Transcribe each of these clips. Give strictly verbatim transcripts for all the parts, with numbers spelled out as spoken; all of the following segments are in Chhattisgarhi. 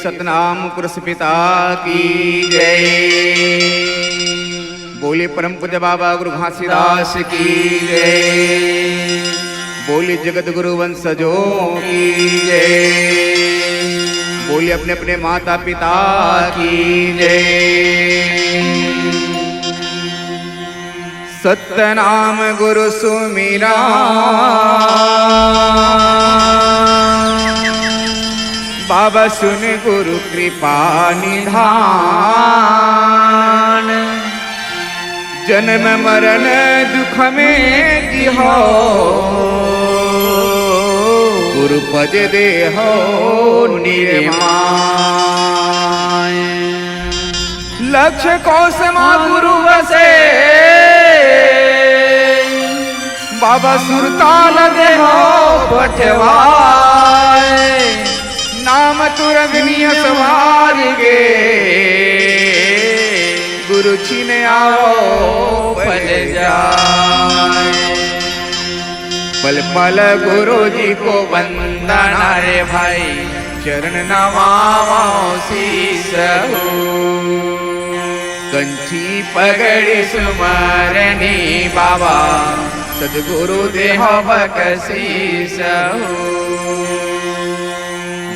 सतनाम पुरुष पिता की जय। बोलिए परम पूज्य बाबा गुरु घासीदास की जय। बोलिए जगत गुरु वंशजों की जय। बोलिए अपने अपने माता पिता की जय। सतनाम गुरु सुमिरा, बाबा सुन गुरु कृपा निधान। जन्म मरण दुख में जिहो, गुरु पद देहो निर्माण। लक्ष कोस मा गुरु बसे, बाबा सुरताल देहो पठवाए। नाम तुरंग नियस मार्गे, गुरु छिन आवो पल जाए। पल पल गुरु जी को वंदना रे भाई, चरण नवावो शीस हो। कंठी पगड़ी सुमरनी बाबा, सतगुरु देहो बकसीस हो।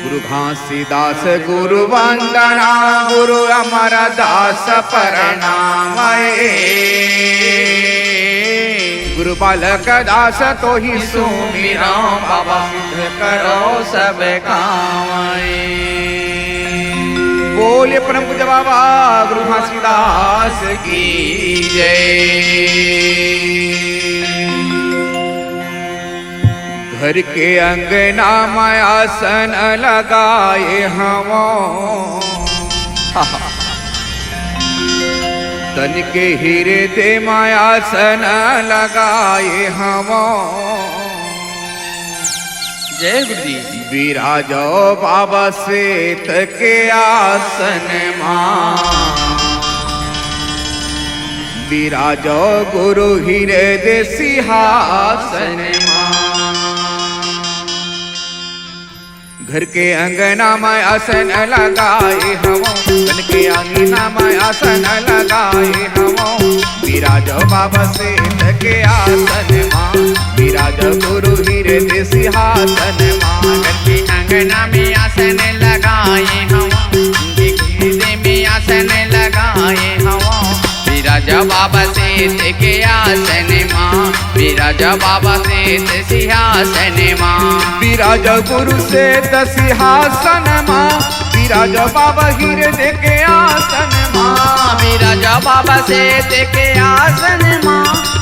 गुरु घासीदास गुरु वंदना, गुरु अमरदास प्रणाम ए। गुरु बालक दास तोहि सुमिरौं, बाबा सिद्ध करो सब काम ए। बोलिए परम पूज्य बाबा गुरु घासीदास की जय। घर के अंगना म आसन लगाए हवों। तन के हिरदे म आसन लगाए हवों। जय गुरु जी। बिराजो बाबा सेत के आसन मा। बिराजो गुरु हिरदे सिंहासन मा। घर के अंगना म आसन लगाए हवों, तन के अंगना म आसन लगाए हवों। बिराजो बाबा सेत के आसन मा, बिराजो गुरु हिरदे सिंहासन मा। घर के अंगना में आसन लगाए हवों, हिरदे में आसन लगाए हवों। बिराज बाबा सेत के आसन मा, बिराज बाबा सेत सिंहासन मा। बिराज गुरु सेत सिंहासन मा, बिराज बाबा हिरदे के आसन मा। बिराज बाबा सेत के आसन मा,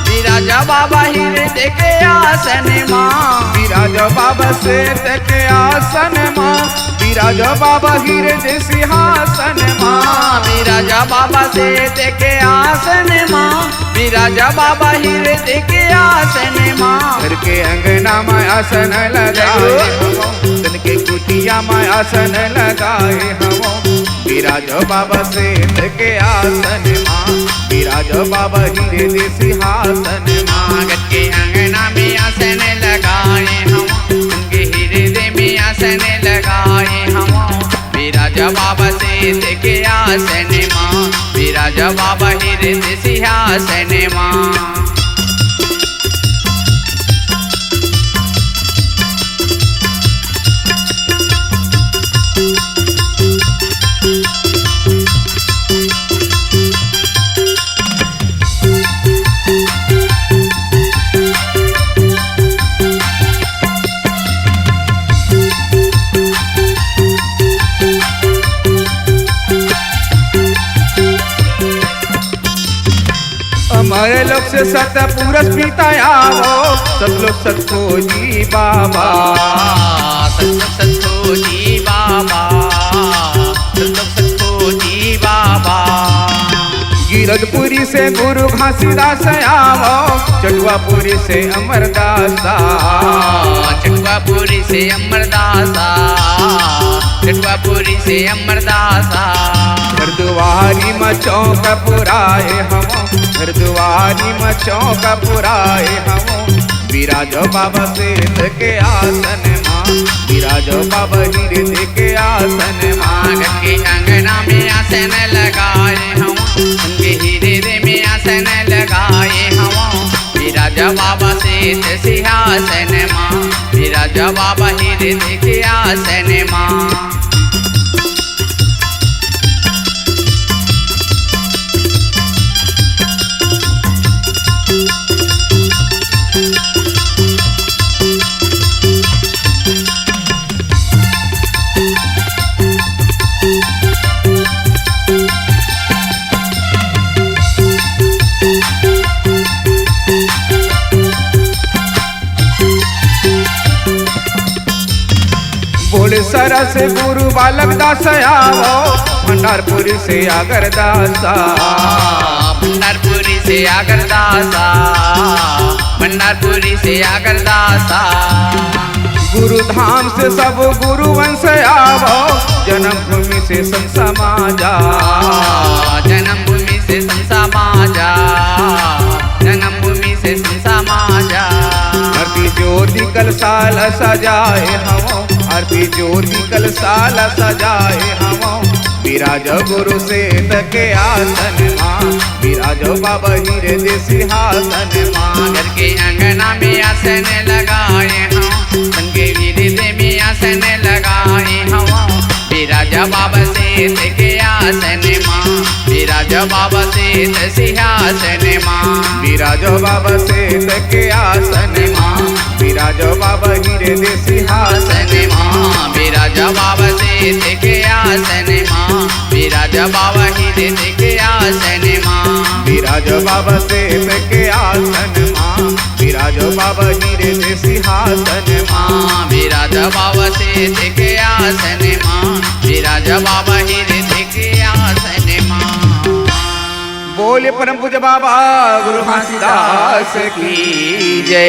बिराज बाबा हिरदे के आसन मा। बिराज बाबा सेत के आसन मा, बिराज बाबा हिरदे सिंहासन मा। बिराज बाबा सेत के आसन मा, बिराज बाबा हिरदे के आसन मा। घर के अंगना म आसन लगाए हवों, तन के कुटिया म आसन लगाए हवों। बिराज बाबा सेत के आसन मा, बिराज बाबा हिरदे सिंहासन मा। घर के अंगना में आसन लगाए हवों, तन के हिरदे में आसन लगाए हवों। बिराज बाबा सेत के आसन मा, बिराज बाबा हिरदे सिंहासन मा। अमर लोक से सतपुरुष पिता आवो, सतलोक सतखोजी बाबा। सतलोक सतखोजी बाबा, सतलोक सतखोजी बाबा। गिरधपुरी से गुरु घासीदास आवो, चटुआपुरी से अमरदासा। चटुआपुरी से अमरदासा, चटुआपुरी से अमरदासा। हरदुआरी म चौक पुराए हवों, हरदुआरी म चौक पुराए हवों। बिराजो बाबा सेत के आसन मा, विराजो बाबा हिरदे के आसन मा। माँ घर के अंगना में आसन लगाए हवा, उनके हिरदे में आसन लगाए हवा। विराज बाबा सीत सिंहासन मा, विराज बाबा हिरदे के आसन मा। बोले सरस गुरु बालक दास आवो, भंडारपुरी से आगरदासा। भंडारपुरी से आगरदासा, भंडारपुरी से आगरदासा। गुरु धाम से सब गुरु वंश आवो, जन्मभूमि से संत समाजा। जन्मभूमि से संत समाजा, जन्मभूमि से संत समाजा। आरती ज्योति कलसा ल सजाए हवो, आरती ज्योति कलसा ल सजाए हवो। विराज गुरु सीत के आसन मा, विराज बाबा हिरदे सिंहासन मा। घर के अंगना में आसन लगाए हवो, संगे हिरदे में आसन लगाए हवो। विराज बाबा सीत के आसन मा, विराज बाबा सीत सिंहासन मा। विराज बाबा सीत के आसन मा, विराज बाबा हिरदे सिंहासन मा। विराज बाबा सीत के आसन मा, विराज बाबा हिरदे के आसन मा। विराज बाबा सीत के आसन मा, विराज बाबा हिरदे सिंहासन मा। विराज बाबा सीत के आसन मा, विराज बाबा हिरदे के आसन मा। बोले परम पूज्य बाबा गुरु घासीदास की जय।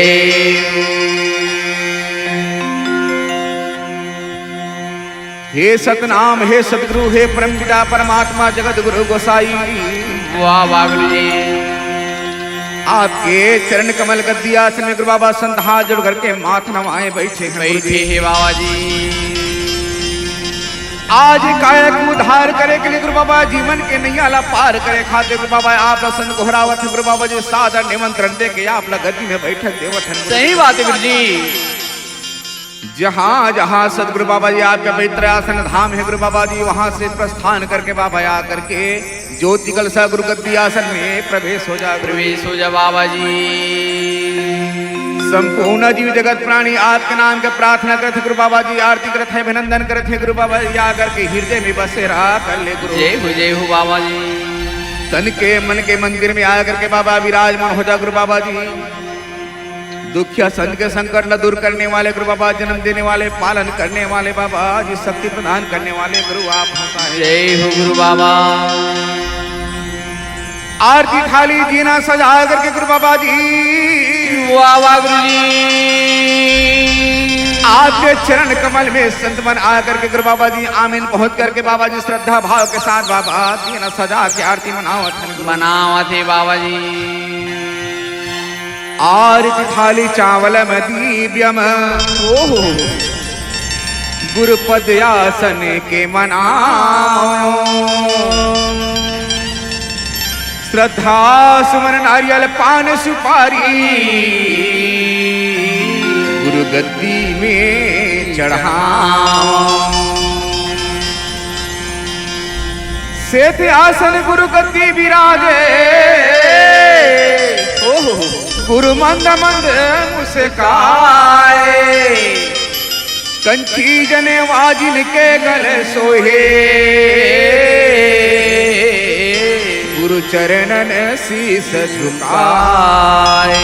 हे सतनाम, हे सतगुरु, हे परम पिता परमात्मा जगत गुरु गोसाई। वाह, वाह गुरु जी। आपके चरण कमल गद्दी आसन में गुरु बाबा संत हाथ जोड़ करके माथ नवाए बैठे हैं गुरु बैठे जी। हैं बाबा जी। आज काया के उद्धार करे के लिए गुरु बाबा, जीवन के नैया ला पार करे खातिर गुरु बाबा आप ला संत गोहरावत है गुरु बाबा जी, सादर निमंत्रण दे के आप ला गद्दी में बैठक देवत है। सही बात है गुरु जी। जहाँ जहाँ सतगुरु बाबा जी आपके पवित्र आसन धाम है गुरु बाबा जी, वहाँ से प्रस्थान करके बाबा आ करके ज्योति कलसा गुरु गद्दी आसन में प्रवेश हो जा, प्रवेश हो जा बाबा जी। संपूर्ण जीव जगत प्राणी आपके नाम के प्रार्थना करत है गुरु बाबा जी, आरती करत है, अभिनंदन करत है गुरु बाबा जी, आ करके हृदय में बसेरा कर ले गुरु। जय हो, जय हो बाबा जी। तन के मन के मंदिर में आ करके बाबा विराजमान हो जा गुरु बाबा जी। दुखिया संत के संकट ला दूर करने वाले गुरु बाबा, जन्म देने वाले, पालन करने वाले बाबा जी, शक्ति प्रदान करने वाले गुरु आप हैं। जय हो गुरु बाबा। आरती थाली जीना सजा करके गुरु बाबा जी, वाह वाह गुरु जी। आपके चरण कमल में संत मन आ करके गुरु बाबा जी आमीन पहुंच करके बाबा जी श्रद्धा भाव के साथ बाबा जीना सजा के आरती मनावत हैं। मनावत है बाबा जी। आरती थाली चावलम दीव्यम, ओहो, गुरुपद आसन के मनाओ। श्रद्धा सुमन नारियल पान सुपारी, गुरु गद्दी में चढ़ाओ। सेत आसन गुरु गद्दी विराजे, ओहो, गुरु मंद मंद मुस्काए। कंची जनेवा जिनके गल सोहे, गुरु चरणन शीस झुकाए।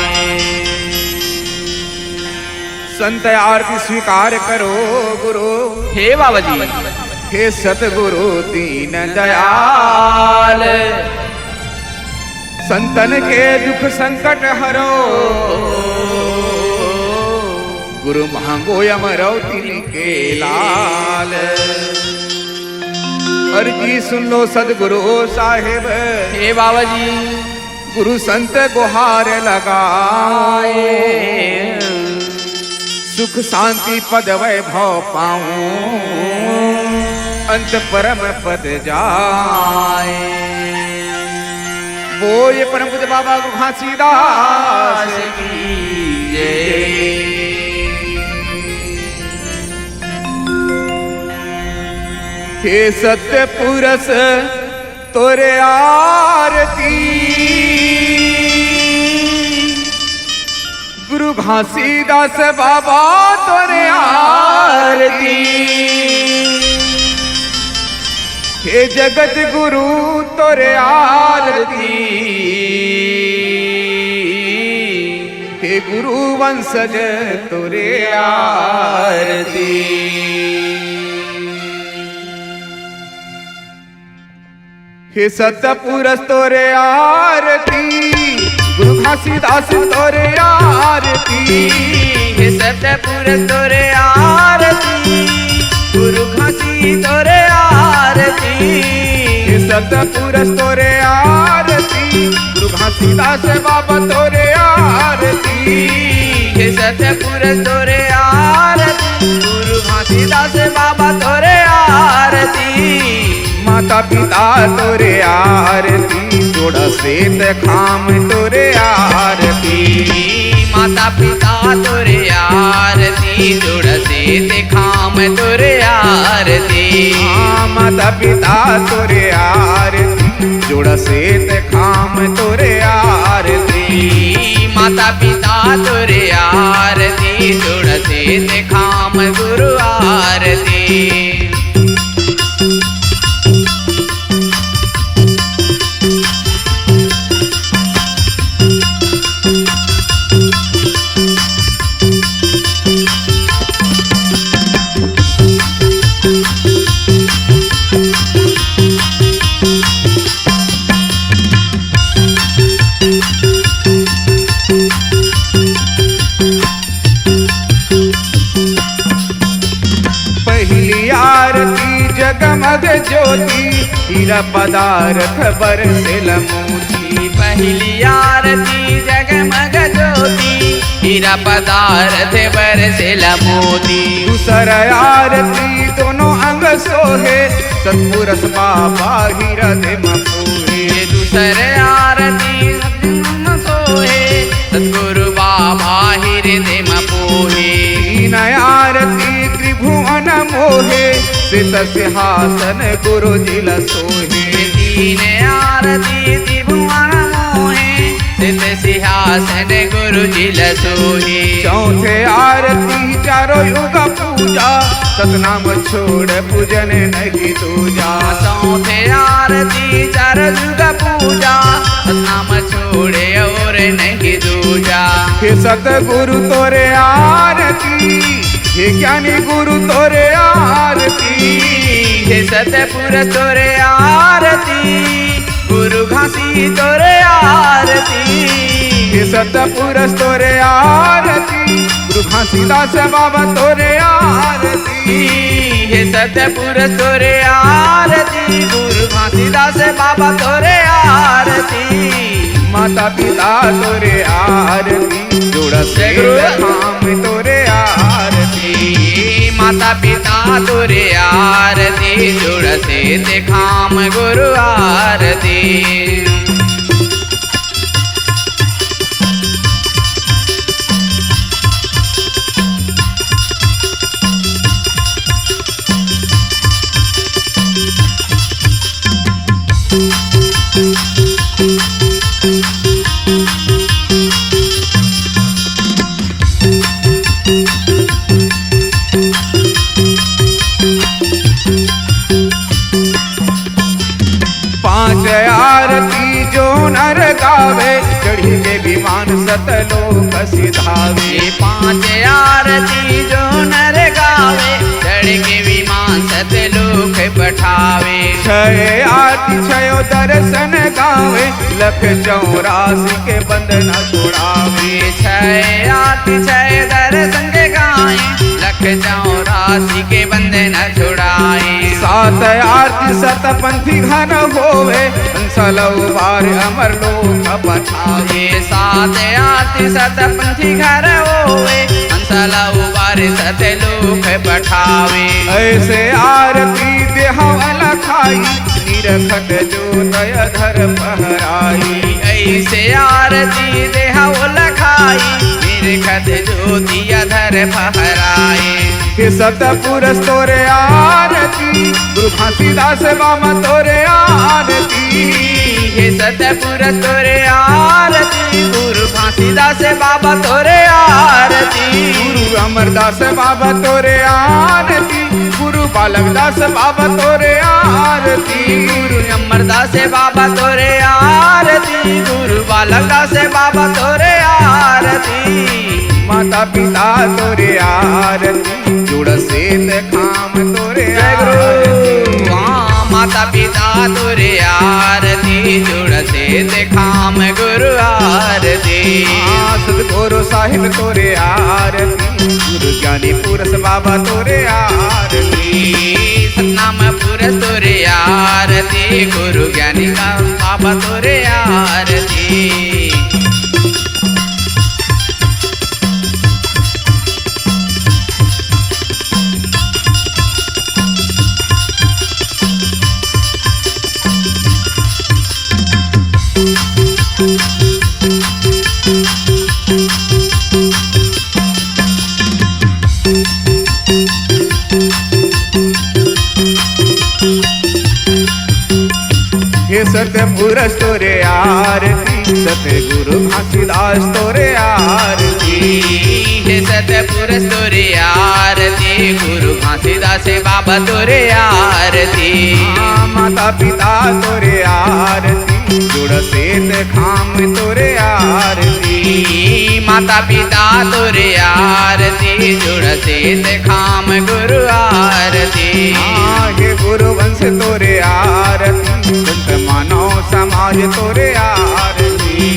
संत आरती स्वीकार करो गुरु। हे बाबा जी। हे सतगुरु दीन दयाल, संतन के दुख संकट हरो, गुरु मांगो अमरौती के लाल। अर्जी सुन लो सदगुरु साहेब। हे बाबा जी। गुरु संत गुहार लगाए। सुख शांति पद वैभव पाऊं, अंत परम पद जाए। बोल परम पूज्य बाबा गुरु घासीदास की जय। हे सत्य पुरुष तोरे आरती, गुरु घासीदास बाबा तोरे आरती, हे जगत गुरु तोरे आरती, हे गुरु वंशज तोरे आरती। हे सतपुरुष तोरे आरती, गुरु घासीदास तोरे आरती। हे सतपुरुष तोरे आरती, गुरु घासी तोरे आरती। हे सतपुरुष तोरे आरती, गुरु घासीदास बाबा तोरे आरती। हे सतपुरुष तोरे आरती, गुरु घासीदास बाबा तोरे आरती। माता पिता तोरे आरती, जोड़ा सेत खाम तोरे आरती। माता पिता तोरे आरती, जोड़ा सेत खाम तोरे आरती। हाँ, माता पिता तोरे आरती, जोड़ा सेत खाम तोरे आरती। माता पिता तोरे आरती, जोड़ा सेत खाम गुरु आरती। पहली आरती जगमग ज्योति, हीरा पदारथ बरसेल मोती। पहली आरती जगमग ज्योति, हीरा पदारथ बरसेल मोती। दूसर आरती दोनों अंग सोहे, सतपुरुष बाबा हृदय में पूरे। दूसर आरती सोहे, सतगुरु बाबा हृदय में पोहे। तीन आरती त्रिभुवन मोहे, सित सिंहासन गुरु जी ल सोहे। तीन आरती त्रिभुवन मोहे, सित सिंहासन गुरु जी ल सोहे। चौथे आरती चारों युग पूजा, सतनाम छोड़ पूजन नहीं दूजा। चौथे आरती चार युग पूजा, सतनाम छोड़े और नहीं दूजा। हे सतगुरु तोरे आरती, हे ज्ञानी गुरु तोरे आरती। हे सतपुर तोरे आरती, गुरु घासी तोरे आरती। हे सतपुर तोरे आरती, गुरु घासीदास बाबा तोरे आरती। हे सतपुर तोरे आरती, गुरु घासीदास बाबा तोरे आरती। माता पिता तोरे आरती, जोड़ा सेत खाम तोरे आरती। माता पिता तोरे आरती, जोड़ा सेत खाम गुरु आरती। पांच आरती जो नर गावे, चढ़ी के विमान सतलोक सिधावे। पांच आरती जो नर गावे, चढ़ के विमान सतलोक पठावे। छह आरती छयो दर्शन गावे, लख चौरासी के बंधन छुड़ावे। छह आरती छह दर्शन के गाए, लख चौरासी के बंधन छुड़ाए। सात आरती सत पंथी घर होवे, हंसल उबार अमर लोक पठावे। सात आरती सत पंथी घर होवे, हंसल उबार सतलोक पठावे। ऐसे आरती देहवल खाई, निरखत जो दयाधर पहराई। ऐसे आरती देहवल खाई, निरखत जो दयाधर पहराई। हे सतपुरुष तोरे आरती, गुरु घासीदास बाबा तोरे आरती। हे सतपुरुष तोरे आरती, गुरु घासीदास बाबा तोरे आरती। गुरु अमरदास बाबा तोरे आरती, गुरु बालक दास बाबा तोरे आरती। गुरु अमरदास बाबा तोरे आरती, गुरु बालक दास बाबा तोरे आरती। माता पिता तोरे आरती, जुड़ सेत खाम तोरे जय गुरु। आरती। हाँ, माता पिता तोरे आरती, जुड़ सेत खाम गुरु आरती। हाँ, सतगुरु साहिब तोरे आरती, गुरु ज्ञानी पुरुष बाबा तोरे आरती। सतनाम पुरुष तोरे आरती, गुरु ज्ञानी का बाबा तोरे आरती। हे सतपुरुष तोरे आरती, सतगुरु घासीदास तोरे आरती। हे सतपुरुष तोरे आरती, गुरु घासीदास बाबा तोरे आरती। हाँ, माता पिता तोरे आरती, जुड़ सेत खाम तोरे आरती। माता पिता तोरे आरती, जुड़ सेत खाम गुरु आरती। हाँ, हे गुरु वंश तोरे आरती, संत मानव समाज तोरे आरती।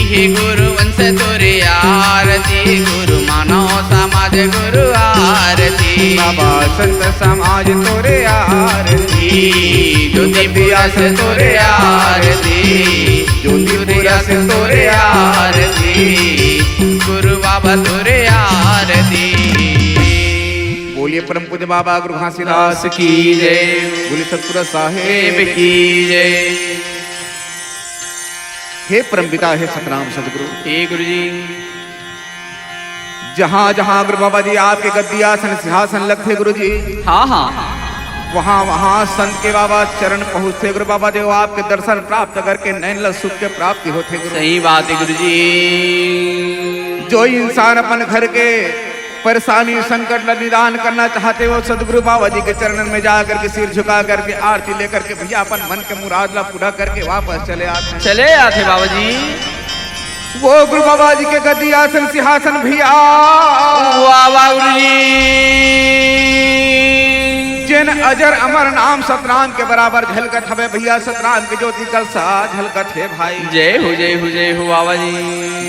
हे गुरु वंश तोरे आरती, गुरु मानव समाज गुरु आरती। बाबा संत समाज तोरे आरती, ज्योति पियास तोरे आरती, ज्योति पियास तोरे आरती, गुरु बाबा तोरे आरती। बोलिए परम पूज्य बाबा गुरु घासीदास दास की जय। बोलिए सतपुरा साहेब देव की जय। हे परमपिता, हे सतराम सतगुरु। हे गुरु जी। जहाँ जहाँ गुरु बाबा जी आपके गद्दी आसन सिंहासन लगथे गुरु जी, हाँ, हाँ। वहाँ वहाँ संत के बाबा चरण पहुँचथे गुरु बाबा जी, वो आपके दर्शन प्राप्त करके नैन ल सुख के प्राप्ति होथे गुरु। सही बात है गुरु जी। जो इंसान अपन घर के परेशानी संकट ला निदान करना चाहथे, वो सतगुरु बाबा जी के चरणन में जा करके सिर झुका करके आरती लेकर के भैया अपन मन के मुराद ला पूरा करके वापस चले आथे। चले आथे बाबा जी। वो गुरु बाबा जी के गद्दी आसन सिंहासन भैया। वाह, वाह, गुरु जी। जिन अजर अमर नाम सतनाम के बराबर झलकत हवे भैया, सतनाम के ज्योति कलसा झलकत हे भाई। जय हो, जय हो, जय हो बाबा जी।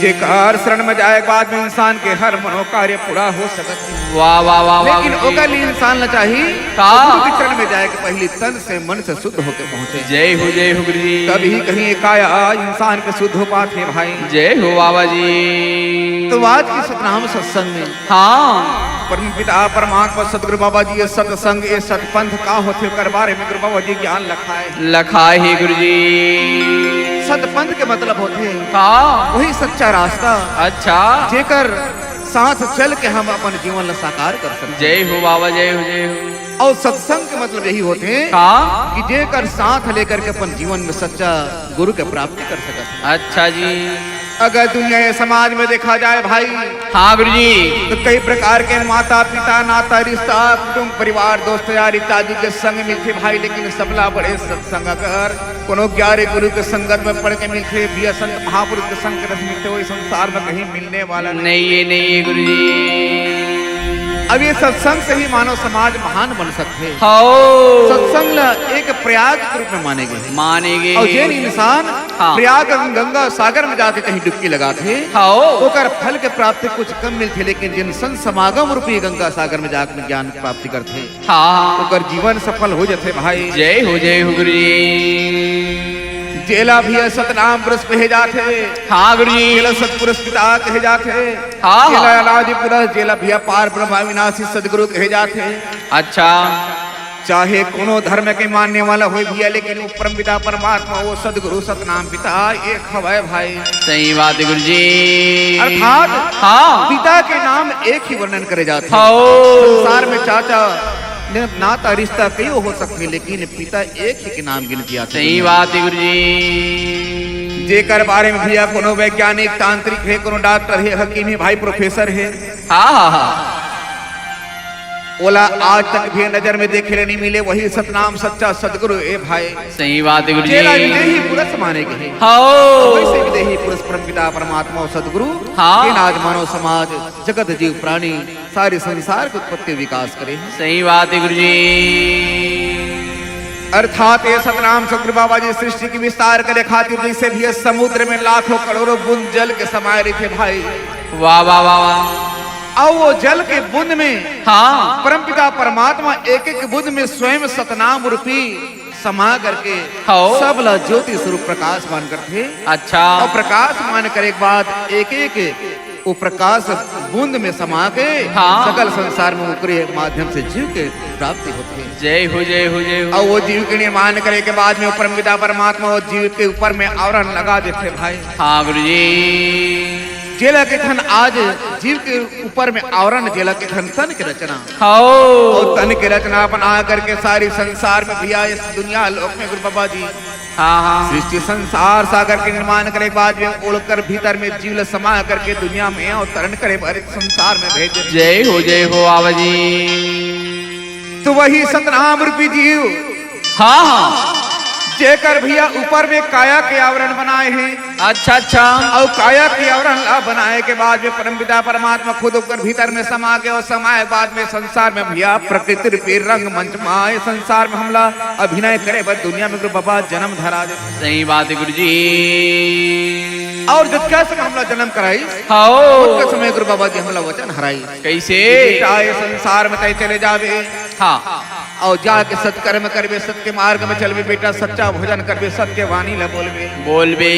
जेकर शरण में जाए के बाद में इंसान के हर मनोकार्य पूरा हो सकत हे। वाह, वाह, वाह, वाह, लेकिन गुरु जी। ओकर लिए इंसान ला चाही का? गुरु के चरण में जाए के पहली तन से मन से शुद्ध होके पहुंचे। जय हो, जय हो गुरु जी। तभी कहीं काया इंसान के शुद्ध हो पाथे भाई। जय हो बाबा जी। तो आज के सतनाम सत्संग में हाँ। परम पिता परमात्मा सतगुरु बाबा जी ये सत्संग, ये सतपंथ का होथे, ओकर बारे में गुरु बाबा जी ज्ञान लखाए। लखाए हे गुरु जी। सतपंथ के मतलब होथे का? वही सच्चा रास्ता। अच्छा। जेकर साथ चल के हम अपन जीवन ला साकार कर सकते। जय हो बाबा, जय हो, जय हो। और सत्संग के मतलब यही होथे का? कि जेकर साथ लेकर के अपन जीवन में सच्चा गुरु के प्राप्ति कर सकत हे। अच्छा जी। अगर दुनिया या समाज में देखा जाए भाई, हाँ गुरु जी। तो कई प्रकार के माता पिता, नाता रिश्ता, कुटुंब परिवार, दोस्त यार इत्यादि के संग मिलथे भाई, लेकिन सबला बड़े सत्संग अगर कोनो ग्यारह गुरु के संगत में पढ़ के मिलथे, भैया संत महापुरुष के संग के रस मिलथे, वही संसार में कहीं मिलने वाला नहीं। नहीं, ये नहीं है गुरु जी। अब ये सत्संग से ही मानव समाज महान बन सकथे। हाँ। सत्संग ला एक प्रयाग के रूप में माने गे। माने गे। और जेन इंसान हाँ। प्रयाग गंगा सागर में जाके कहीं डुबकी लगाथे, हाँ। ओकर फल के प्राप्ति कुछ कम मिलथे, लेकिन जेन संत समागम रूपी गंगा सागर में जाके ज्ञान प्राप्ति करथे, हाँ। ओकर जीवन सफल हो जथे भाई। जय हो, जय हो गुरु जी। जेला भैया सतनाम पुरुष कहे जाथे। हाँ गुरुजी। जेला सतपुरुष पिता कहे जाथे। हाँ, जेला हाँ। अनादि पुरुष, जेला भैया पार ब्रह्म अविनाशी सदगुरु कहे जाथे। अच्छा। चाहे कोनो धर्म के मानने वाला होय भैया, लेकिन वो परम पिता परमात्मा, वो सदगुरु सतनाम पिता एक हवय भाई। सही बात है गुरुजी। अर्थात हाँ। पिता के नाम एक ही वर्णन करे जाथे। हाँ। संसार में चाचा ने नाता रिश्ता कई हो सकथे, लेकिन पिता एक ही के नाम गिनती आथे। सही बात है गुरुजी। जेकर बारे में भैया कोनो वैज्ञानिक, तांत्रिक हे, कोनो डॉक्टर हे, हकीम हे, भाई प्रोफेसर हे, हाँ, हाँ, हाँ। ओला आज तक भी नजर में देखे ले नहीं मिले, वही सतनाम सच्चा सदगुरु ए भाई। सही बात है गुरुजी। जेला विदेही पुरुष माने गे हे। हाँ। वैसे विदेही पुरुष परम पिता परमात्मा और सदगुरु हाँ। के आज मानव समाज, जगत जीव प्राणी, सारे संसार के उत्पत्ति विकास करे हे। सही बात है गुरुजी। अर्थात ये सतनाम सदगुरु बाबा जी सृष्टि के विस्तार करे खातिर जैसे भी ये समुद्र में लाखों करोड़ों बूंद जल के समाये रहिथे भाई। वाह, वाह, वाह, वाह। अउ वो जल के बूंद में हाँ। परमपिता परमात्मा एक एक बूंद में स्वयं सतनाम रूपी समा करके हाँ। सबला ज्योति स्वरूप प्रकाशमान करथे। अच्छा। अउ प्रकाशमान करे के बाद एक एक वो प्रकाश बूंद में समा के हाँ। सकल संसार में ओकरे माध्यम से जीव के प्राप्ति होथे। जय हो, जय हो, जय हो। अउ वो जीव के निर्माण करे के बाद में वो परमपिता परमात्मा वो जीव के ऊपर में आवरण लगा देथे भाई। हाँ गुरुजी। जेला कथन आज जीव के ऊपर में आवरण, जेला कथन तन के रचना। हाँ। अउ तन के रचना बना करके सारी संसार में भैया इस दुनिया लोक में गुरु बाबा जी हाँ, हाँ। सृष्टि संसार सागर के निर्माण करे के बाद में ओकर भीतर में जीव ल समा करके दुनिया में अवतरण करे बर संसार में भेजे। जय हो, जय हो बाबा जी। तो वही सतनाम रूपी जीव हाँ, हाँ। जेकर भैया ऊपर में काया के आवरण बनाए हे। अच्छा, अच्छा। अउ काया के आवरण ला बनाए के बाद में परमपिता परमात्मा खुद ओकर भीतर में समा के अउ समाए के बाद में संसार में भैया प्रकृति रूपी रंगमंच में आए संसार में हमला अभिनय करे बर दुनिया में गुरु बाबा जन्म धरा दे। सही बात है गुरुजी। अउ जतका समय हमला जन्म कराइस, हाँ। ओतका समय गुरु बाबा जी हमला वचन हराइस। कैसे? बेटा, ये संसार में तय चले जाबे। हाँ। अउ जाके सत्कर्म करबे, सत्य मार्ग में चलबे बेटा, सच्चा भोजन करबे, सत्य वाणी ला बोलबे। बोलबे।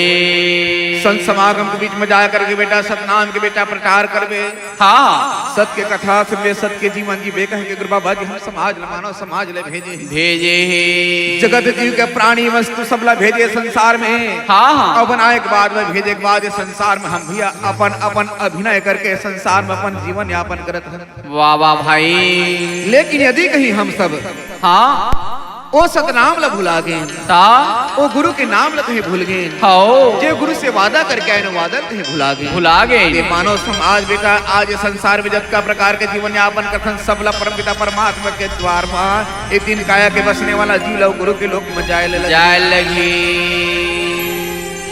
संत समागम के बीच में जा करके बेटा, सतनाम के बेटा प्रचार करबे। हाँ। सत्य कथा सुनबे, सत्य जीवन जीबे, कहे के गुरु बाबा जी हम समाज ला, मानव समाज ला भेजे हे। भेजे हे। जगत जीव के प्राणी वस्तु सबला भेजे संसार में। हाँ, हाँ। अउ बनाए के बाद में भेजे के बाद ये संसार में हम भैया अपन, अपन अभिनय करके संसार में अपन जीवन यापन करत हन। वाह, वाह भाई। लेकिन यदि कहीं हम सब हाँ। ओ सतनाम ला भुला गेन, ता? ओ गुरु के नाम ला कहीं भूल गेन, हाँ। जे गुरु से वादा करके आए न, वादा ला कहीं भुला गेन। भुला गेन। ये मानव समाज बेटा, आज ये संसार में जतका प्रकार के जीवन यापन करथन, सबला परमपिता परमात्मा के द्वार मा एक दिन काया के बसने वाला जीव ला गुरु के लोक में जाए ले लगे। जाए लगी।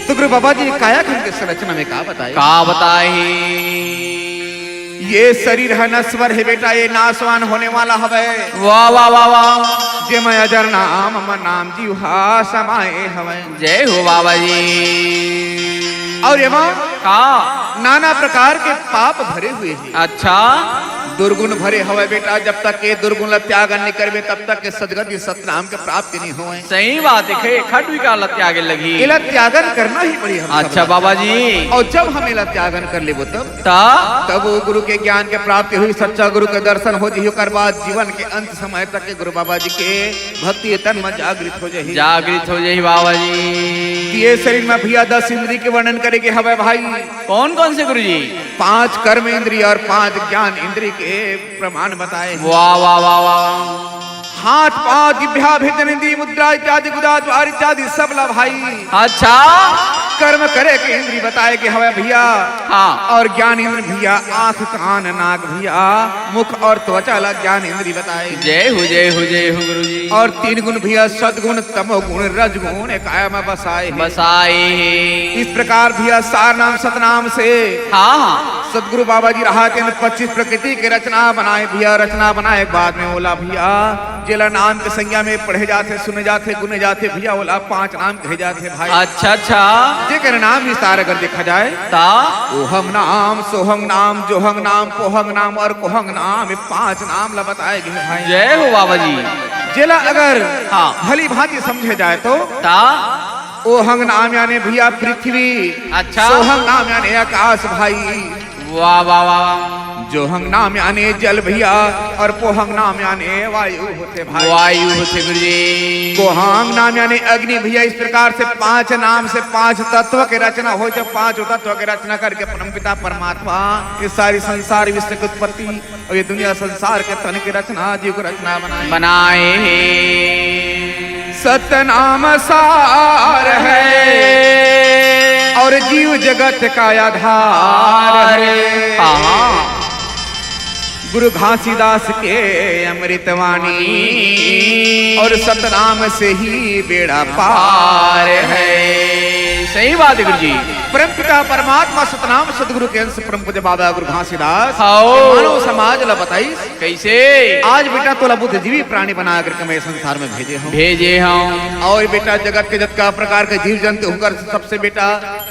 तो गुरु बाबा जी काया खंड के संरचना में का बताए? का बताए? ये शरीर ह नश्वर हे बेटा, ये नाशवान होने वाला हवय। वाह, वाह, वाह, वाह। जेमा अजर नाम अमर नाम जीव हा समाए हवय। जय हो बाबा जी। अउ एमा का? नाना प्रकार के पाप भरे हुए हे। अच्छा। दुर्गुण भरे हवय बेटा, जब तक ये दुर्गुण ला त्यागन नइ करबे, तब तक ये सदगति सतनाम के प्राप्ति नइ होवय। सही बात हे, खे-, खट विकार ला त्यागे लगही। एला त्यागन करना ही पड़ी हम अच्छा सब ला। बाबा जी। अउ जब हम एला त्यागन कर लेबो तब? ता? तब वो गुरु के ज्ञान के प्राप्ति होही, सच्चा गुरु के दर्शन हो जही, ओकर बाद जीवन के अंत समय तक के गुरु बाबा जी के भक्ति तन में जागृत हो जही। जागृत हो जही बाबा जी। ये शरीर में भैया दस इंद्री के वर्णन करे के हवय भाई। कौन कौन से गुरु जी? पांच कर्म इंद्री अउ पांच ज्ञान इंद्री के प्रमाण बताए हे। वाह, वाह, वाह, वाह। हाथ पांव जिभ्या भेजन इंद्री मुद्रा इत्यादि गुदा द्वार इत्यादि सब ला भाई। अच्छा। कर्म करे के इंद्री बताए के हवय भैया। हाँ। अउ ज्ञान इंद्री भैया आंख कान नाक भैया मुख अउ त्वचा ला ज्ञान इंद्री बताए। जय हो, जय हो, जय हो गुरु जी। अउ तीन गुण भैया सतगुण तमोगुण रजगुण काया में बसाए हे। बसाए हे। इस प्रकार भैया सार नाम सतनाम से हाँ, हाँ। सतगुरु बाबा जी रहा तेन पच्चीस प्रकृति के रचना बनाए भैया, रचना बनाए के बाद में ओला भैया जेला नाम के संज्ञा में पढ़े जाथे, सुने जाथे, गुने जाथे भैया, ओला पांच नाम कहे जाथे भाई। अच्छा, अच्छा। जेकर नाम विस्तार अगर देखा जाए ता? ओहम नाम, सोहम नाम, जोहम नाम, पोहम नाम अउ कोहम नाम, ये पांच नाम ला बताए गे भाई। जय हो बाबा जी। जेला अगर हाँ। भली भांति समझे जाए तो ता? ओहंग नाम याने भैया पृथ्वी, अच्छा। सोहंग नाम याने आकाश भाई। वाह, वाह, वाह, वाह। जोहंग नाम याने जल भैया, और पोहंग नाम याने वायु होथे भाई। वायु होथे गुरुजी। कोहंग नाम याने अग्नि भैया। इस प्रकार से पांच नाम से पांच तत्व के रचना होय, जब पांच तत्व के रचना करके परमपिता परमात्मा ये सारी संसार विश्व की उत्पत्ति और ये दुनिया संसार के तन के रचना, जीव के रचना बनाए। बनाए हे। सतनाम सार है और जीव जगत का आधार है। हाँ। गुरु घासीदास के अमृतवाणी और सतनाम से ही बेड़ा पार है। सही बात है गुरुजी। परमपिता परमात्मा सतनाम सदगुरु के अंश परम पूज्य बाबा गुरु घासीदास हाओ। मानव समाज ला बताइस। कैसे? आज बेटा तोला बुद्धिजीवी प्राणी बना करके मैं संसार में भेजे हूँ। भेजे हूँ। और बेटा जगत के जतका प्रकार के जीव जंतु होकर सबसे बेटा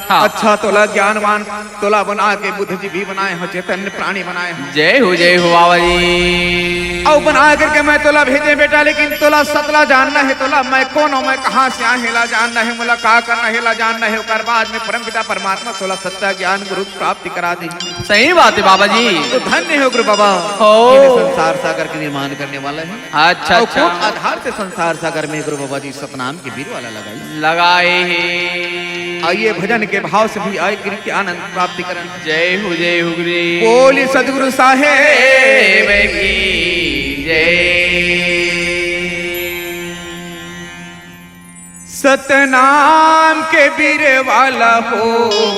हाँ। अच्छा तोला ज्ञानवान तोला बना के बुद्धिजीवी बनाए हूँ, चैतन्य प्राणी बनाए हूँ। जय हो, जय हो बाबा जी। और बना करके मैं तोला भेजे बेटा, लेकिन तोला सतला जानना है, तोला मैं कौन हूँ, मैं कहाँ से आए, हेला जानना है, मोला का करना है, हेला जानना है, ओकर बाद में परमपिता परमात्मा तोला सच्चा ज्ञान गुरु प्राप्ति करा दे। सही बात है बाबा जी। तो धन्य हो गुरु बाबा, हो। इन्हें संसार सागर के निर्माण करने वाला है। अच्छा, और अच्छा। कौन आधार से संसार सागर में गुरु बाबा जी सतनाम के बीर वाला लगाई? लगाए हे। आइए भजन के भाव से भी आए गिर के आनंद प्राप्ति करन। जय हो, जय हो गुरु। बोली सतगुरु साहेब की जय। सतनाम के बीर वाला हो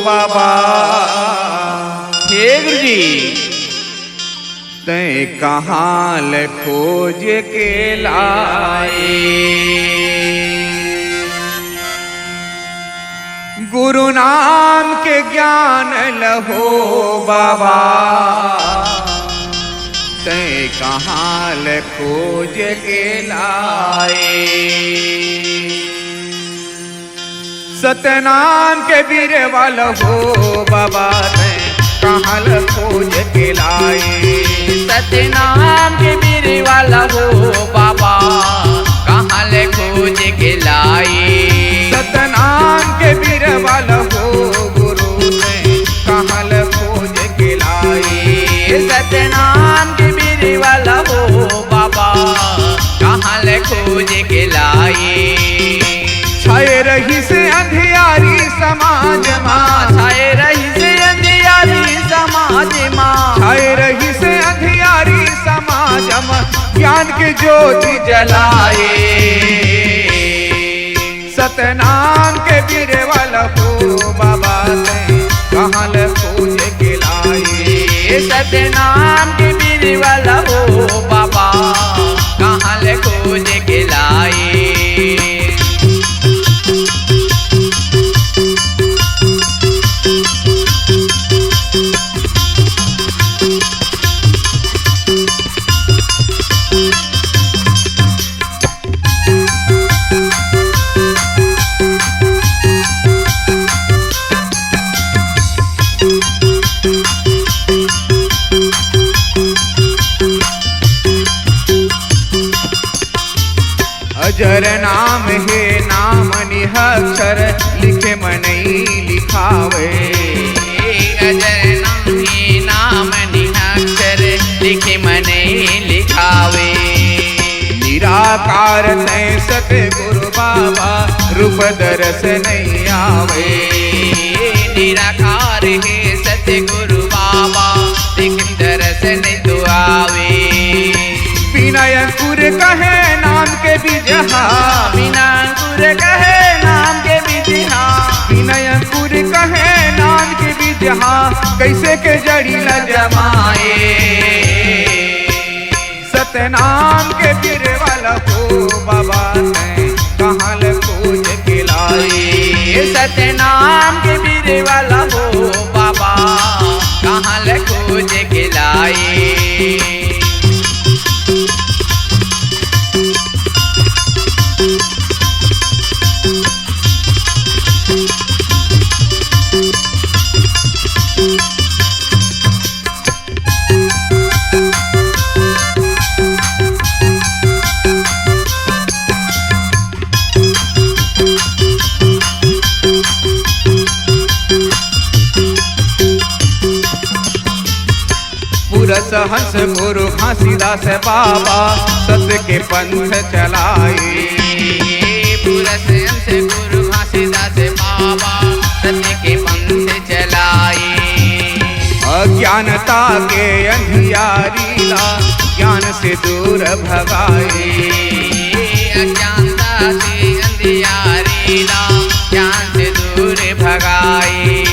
बाबा। हे गुरुजी। तैं कहाँ ले खोज के लाए। गुरु नाम के ज्ञान लहो बाबा। तैं कहाँ ले खोज के लाए। सतनाम के बीर वाला हो बाबा, तैं कहाँ ले खोज के लाए। सतनाम के बीर वाला हो बाबा, कहाँ ले खोज के लाए। सतनाम के बीर वाला हो गुरु, तैं कहाँ ले खोज के लाए। सतनाम के बीर वाला हो बाबा, कहाँ ले खोज के लाए। छाए रहिसे अंधियारी समाज मा। छाए रहिसे अंधियारी समाज मा। छाए रहिसे अंधियारी समाज मा। ज्ञान के ज्योति जलाए। सतनाम के बीर वाला हो बाबा, तैं कहाँ ले खोज के लाए। सतनाम के बीर वाला हो बाबा, कहाँ ले खोज के लाए। अजर नाम हे नाम निहक्षर, लिखे मनई लिखावे। अजर नाम हे नाम निहक्षर, लिखे मनई लिखावे। निराकार तैं सतगुरु बाबा, रूप दरस नइ आवे। निराकार हे सतगुरु बाबा, लेकिन दरस नइ तो आवे। बिना अंकुर कहे नाम के बीजहा। बिना अंकुर कहे नाम के बीजहा। बिना अंकुर कहे नाम के बीजहा, कैसे के जड़ी ल जमाए। सतनाम के बीर वाला हो बाबा, तैं कहाँ ले खोज के लाए। सतनाम के बीर वाला हो बाबा, कहाँ ले खोज के लाए। गुरु घासीदास बाबा सत्य के पंथ चलाए। पूरा संत गुरु घासीदास बाबा सत्य के पंथ चलाए। अज्ञानता के अंधियारी ला ज्ञान से दूर भगाए। अज्ञानता के अंधियारी ला ज्ञान से दूर भगाए।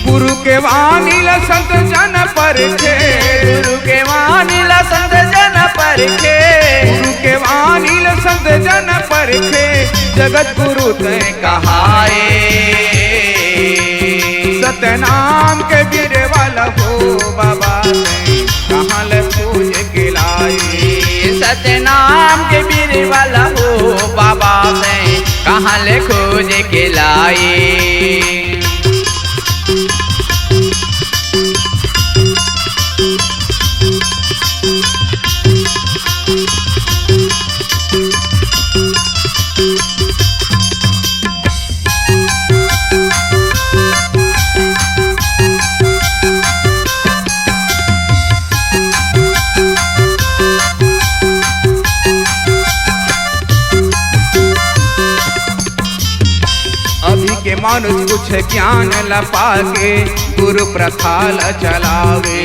गुरु के वाणी ला संत जन परखे। गुरु के वाणी ला संत जन परखे। गुरु के वाणी ला संत जन परखे। जगत गुरु तैं कहाए। सतनाम के बीर वाला हो बाबा तैं कहाँ ले खोज के लाए। सतनाम के बीर वाला हो बाबा तैं कहाँ ले खोज के लाए। अभी के मानुष कुछ ज्ञान ल पाके गुरु प्रथा ल चलावे।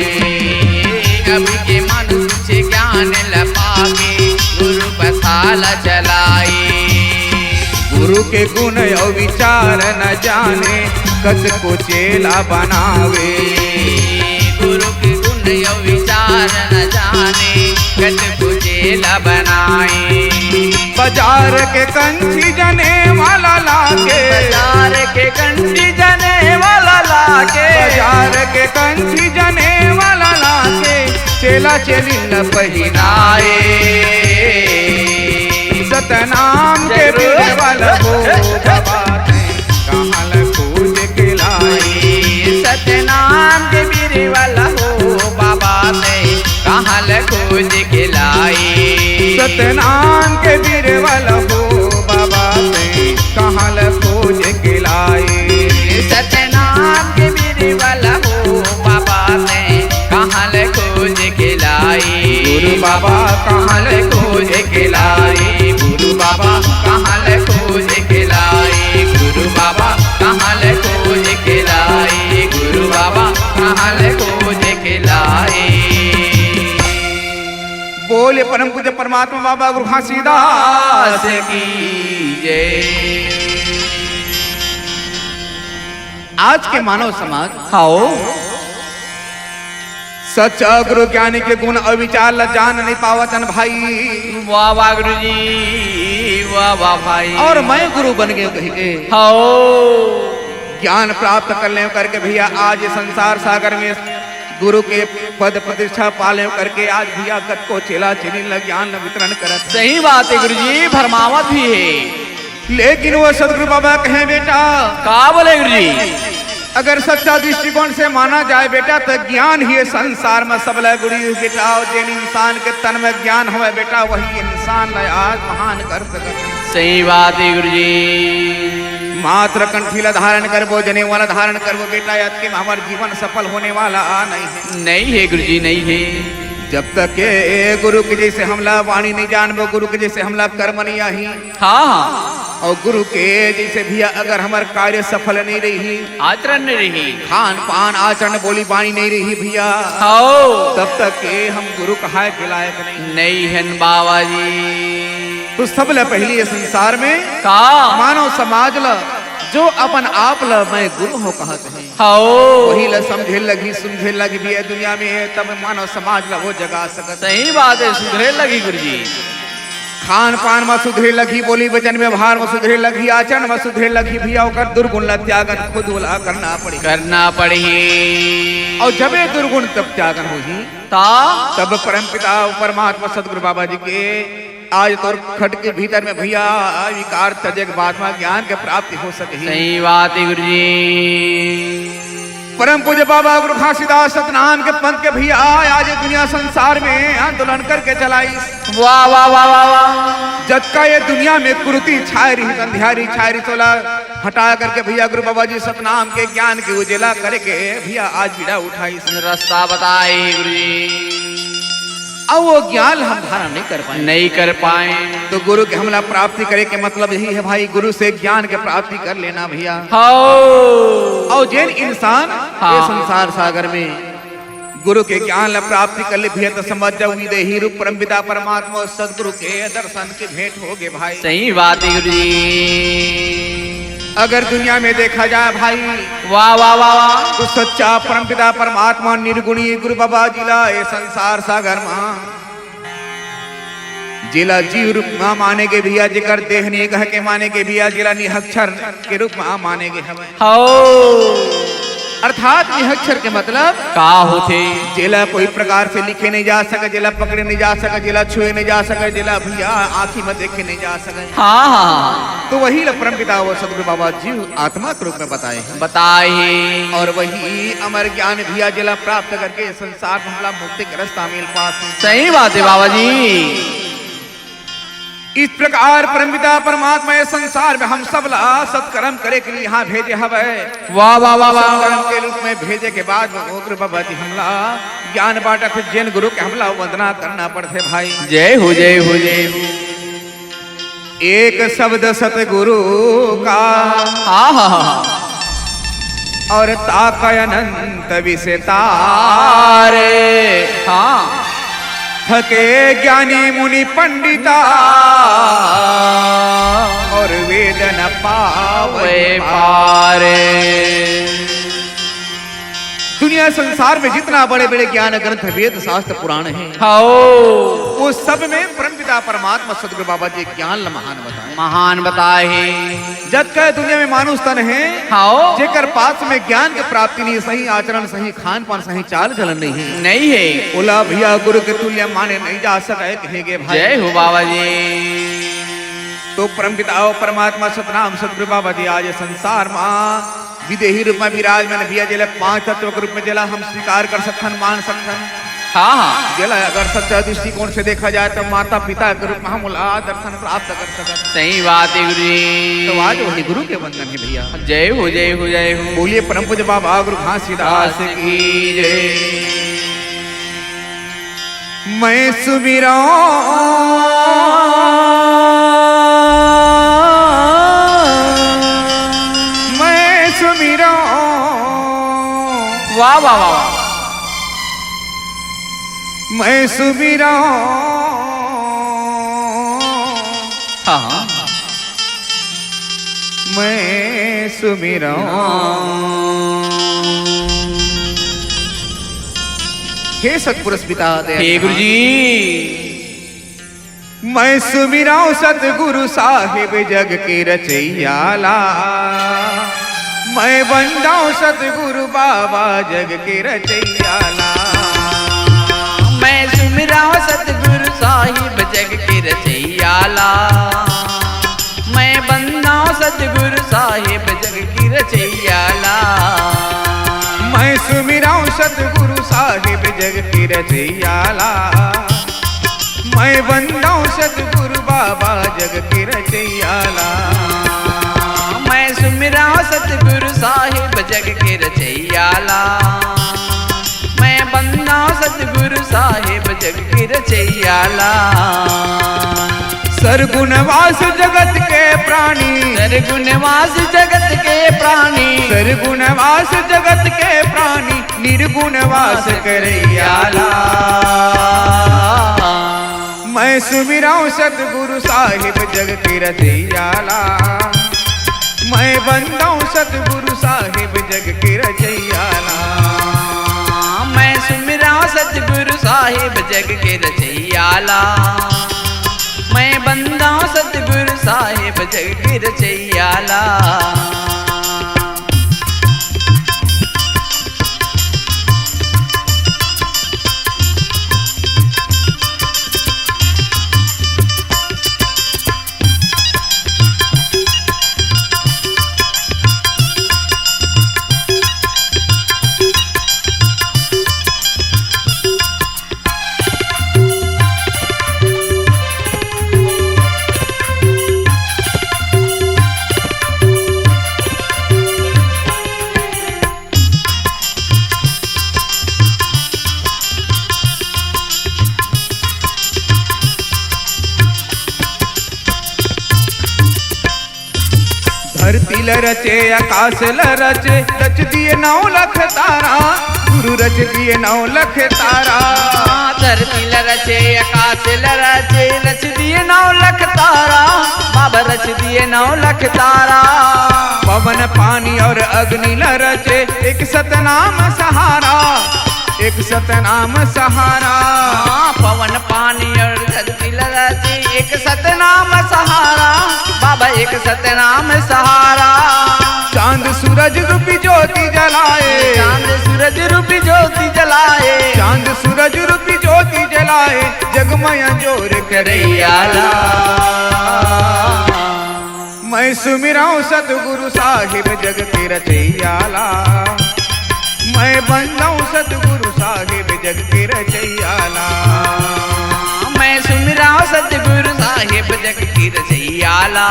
अभी के मानुष कुछ ज्ञान ल पाके गुरु प्रथा ल चलाए। गुरु के गुण अउ विचार न जाने, कतको चेला बनावे। गुरु के गुण अउ विचार न जाने, कतको चेला बनाए। बाजार के कंठी जने वाला लागे। बाजार के कंठी जने वाला लागे। बाजार के कंठी जने वाला लागे। चेला चेली ल पहिनाए। सतनाम के जरूर। बीर वाला हो बाबा तैं कहाँ ल खोज के लाए। सतनाम के बीर वाला हो बाबा तैं कहाँ ल खोज के लाए। सतनाम के बीर वाला हो बाबा तैं कहाँ ल खोज के लाए। सतनाम के बीर वाला हो बाबा तैं कहाँ ले खोज के लाई। गुरु बाबा कहाँ ले खोज के लाई। गुरु बाबा कहाँ ले खोज के लाई। गुरु बाबा कहाँ ले खोज के लाई। गुरु बाबा कहाँ ले खोज के लाई। बोले परम पूज्य परमात्मा बाबा गुरु घासीदास की जय। आज के मानव समाज हाओ। सच्चा गुरु ज्ञानी के गुण अउ विचार ला जान नहीं पावत हन भाई। वाह वाह गुरु जी, वाह वाह भाई। अउ मैं गुरु बन गए कहि के हाओ। ज्ञान प्राप्त कर लेव करके भैया आज ये संसार सागर में गुरु के पद प्रतिष्ठा पा लेव करके आज भैया कतको चेला चेली ला ज्ञान वितरण करत। सही बात है गुरु जी, भरमावत भी है। लेकिन वो सदगुरु बाबा कहे, बेटा, का बोले गुरु जी? अगर सच्चा दृष्टिकोण से माना जाए बेटा, तो ज्ञान ही ये संसार में सबले गुरु बेटा, अउ जेन इंसान के तन में ज्ञान होवे बेटा, वही इंसान ला आज महान कर सकत। सही बात है गुरु जी। मात्र कंठी ला धारण करबो, जनेवा ला धारण करबो बेटा, अतके में हमर जीवन सफल होने वाला आ नहीं है। नहीं है गुरु जी, नहीं है। जब तक ये गुरु के जैसे हमला वाणी नहीं जानबो, गुरु के जैसे हमला कर्म नहीं आही, हाँ, हाँ। अउ गुरु के जैसे भैया अगर हमर कार्य सफल नहीं रही, आचरण नहीं रही। खान पान आचरण बोली बाणी नहीं रही भैया, हाओ। तब तक के हम गुरु कहाय के लायक नहीं। नहीं हन बाबा जी। तो सबले पहली ये संसार में का? मानव समाज ला, जो अपन आप ला मैं गुरु हो कहत है, हाओ। वही ला समझे लगी, सुधरे लगी भैया दुनिया में, तब मानव समाज ला वो जगा सकत। सही बात है, सुधरे लगी गुरु जी। खान पान में सुधरे लगी, बोली वचन व्यवहार में सुधरे लगी, आचरण में सुधरे लगी भैया, ओकर दुर्गुण ला त्यागन खुद ओला करना पड़ही। करना पड़ही। अउ जबे दुर्गुण तब त्यागन होही, ता? तब परमपिता परमात्मा सदगुरु बाबा जी के आज तोर खट के भीतर में भैया विकार तजे के बाद में ज्ञान के प्राप्ति हो सके। सही बात है गुरु जी। परम पूज्य बाबा गुरु घासीदास सतनाम के पंथ के भैया आज ये दुनिया संसार में आंदोलन करके चलाइस। वाह, वाह, वाह, वाह, वाह। जतका ये दुनिया में कुरीति छाय रही, अंधियारी छाय रही, तोला हटा करके भैया गुरु बाबा जी सतनाम के ज्ञान के उजेला करके भैया आज बीड़ा उठाइस। रास्ता बताए गुरु जी। अउ वो ज्ञान हम धारण नहीं कर पाए। नहीं कर पाए। तो गुरु के हमला प्राप्ति करे के मतलब यही है भाई, गुरु से ज्ञान के प्राप्ति कर लेना भैया। हौ। अउ जेन इंसान हाँ। ये संसार सागर में गुरु के ज्ञान ला प्राप्ति कर ले भैया, तो समझ जाओ, विदेही रूप परमपिता परमात्मा अउ सदगुरु के दर्शन के भेंट हो गे भाई। सही बात है गुरु जी। अगर दुनिया में देखा जाए भाई, वाह, वाह, वाह, वाह। तो सच्चा परमपिता परमात्मा निर्गुणी गुरु बाबा जी ला ये संसार सागर मा जेला जीव रूप मा माने गे भैया, जेकर देह नइ कह के माने गे भैया, जेला निहक्षर के रूप मा माने गे हवय। हौ। अर्थात निहक्षर के मतलब का होथे? जेला कोई प्रकार से लिखे नहीं जा सके, जेला पकड़े नहीं जा सके, जेला छुए नहीं जा सके, जेला भैया आँखी में देखे नहीं जा सके। हाँ, हाँ। तो वही ला परमपिता वो सदगुरु बाबा जीव आत्मा के रूप में बताए हैं। बताए हैं। और वही अमर ज्ञान भैया जेला प्राप्त करके संसार में हमला मुक्ति के रास्ता मिल पास। सही बात है बाबा जी। इस प्रकार परमपिता परमात्मा ये संसार में हम सब ला सत्कर्म करे के लिए यहाँ भेजे हवय। वाह, वाह, वाह, वाह। सत्कर्म के रूप में भेजे के बाद में गुरु बाबा जी हमला ज्ञान बांटत हे, जेन गुरु के हमला वंदना करना पड़थे भाई। जय हो, जय हो, जय हो। एक शब्द सतगुरु का। हाँ, हाँ, हाँ। और ताकय अनंत विस्तार। हाँ। थके ज्ञानी मुनि पंडिता, और वेद न पावे पार। दुनिया संसार में जितना बड़े-बड़े ज्ञान ग्रंथ, वेद, शास्त्र, पुराण हैं, हौ। वो सब में परमपिता परमात्मा सदगुरु बाबा जी ज्ञान ल महान बताए। महान बताए हे। जतका दुनिया में मानुष तन हे, हौ। जेकर पास में ज्ञान के प्राप्ति नहीं, सही आचरण, सही खान पान, सही चाल चलन नहीं हे, नहीं हे। ओला भैया गुरु के तुल्य माने नहीं जा सके, कहे गे भाई। जय हो बाबा जी। तो परमपिता परमात्मा सतनाम सदगुरु बाबा जी आज संसार मा विदेही रूप में विराजमान भैया, जेला पांच तत्व के रूप में जेला हम स्वीकार कर सकथन, मान सकथन। हाँ, हाँ। जेला अगर सच्चा दृष्टिकोण से देखा जाए तो माता पिता के रूप में हम ओला दर्शन प्राप्त कर सकत। सही बात है गुरु जी। तो आज वही गुरु के वंदन है भैया। जय हो, जय हो, जय हो। बोलिए परम पूज्य बाबा गुरु घासीदास की जय। मैं सुमिरौं, मैं सुमिरौं। वाह, वाह, वाह, वाह। मैं सुमिरौं। हाँ, हाँ। मैं सुमिरौं। हे सतपुरुष पिता दयाल हे गुरु जी। मैं सुमिरौं सतगुरु साहिब जग के रचइया ला। मैं बंदौं सतगुरु बाबा जग के रचइया ला। मैं सुमिरौं सतगुरु साहिब जग के रचइया ला। मैं बंदौं सतगुरु साहिब जग की रचइया ला। मैं सुमिरौं सतगुरु साहिब जग की रचइया ला। मैं बंदौं सतगुरु बाबा जग की रचइया ला। मैं सुमिरौं सतगुरु साहिब जग की रचइया ला। मैं बंदौं सतगुरु साहिब जग के रचइया ला। सरगुनवास जगत के प्राणी। सरगुनवास जगत के प्राणी। सरगुनवास जगत के प्राणी। निर्गुणवास करइया ला। मैं सुमिरौं सतगुरु साहिब जग के रचइया ला। मैं बंदौं सतगुरु साहिब जग के रचइया ला। मैं सुमिरौं सतगुरु साहिब जग के रचइया ला। मैं बंदौं सतगुरु साहिब जग के रचइया ला। ल रचे, आकाश ल रचे, रच दिए नौ लख तारा, गुरु रच दिए नौ लख तारा। धरती ल रचे, आकाश ल रचे, रच दिए नौ लख तारा, बाबा रच दिए नौ लख तारा। पवन पानी और अग्नि ल रचे, एक सतनाम सहारा, एक सतनाम सहारा। हाँ, पवन पानी और धरती ल रचे, एक सतनाम सहारा, बाबा एक सतनाम सहारा। चांद सूरज रूपी ज्योति जलाए, चांद सूरज रूपी ज्योति जलाए, चांद सूरज रूपी ज्योति जलाए, जगमय जोर करैया ला। मैं सुमिरौं सतगुरु साहिब जग के रचैया ला, मैं बंदौं सतगुरु साहिब जग के रचैया ला। मैं सुमिरौं सतगुरु साहिब जग के रचैया ला,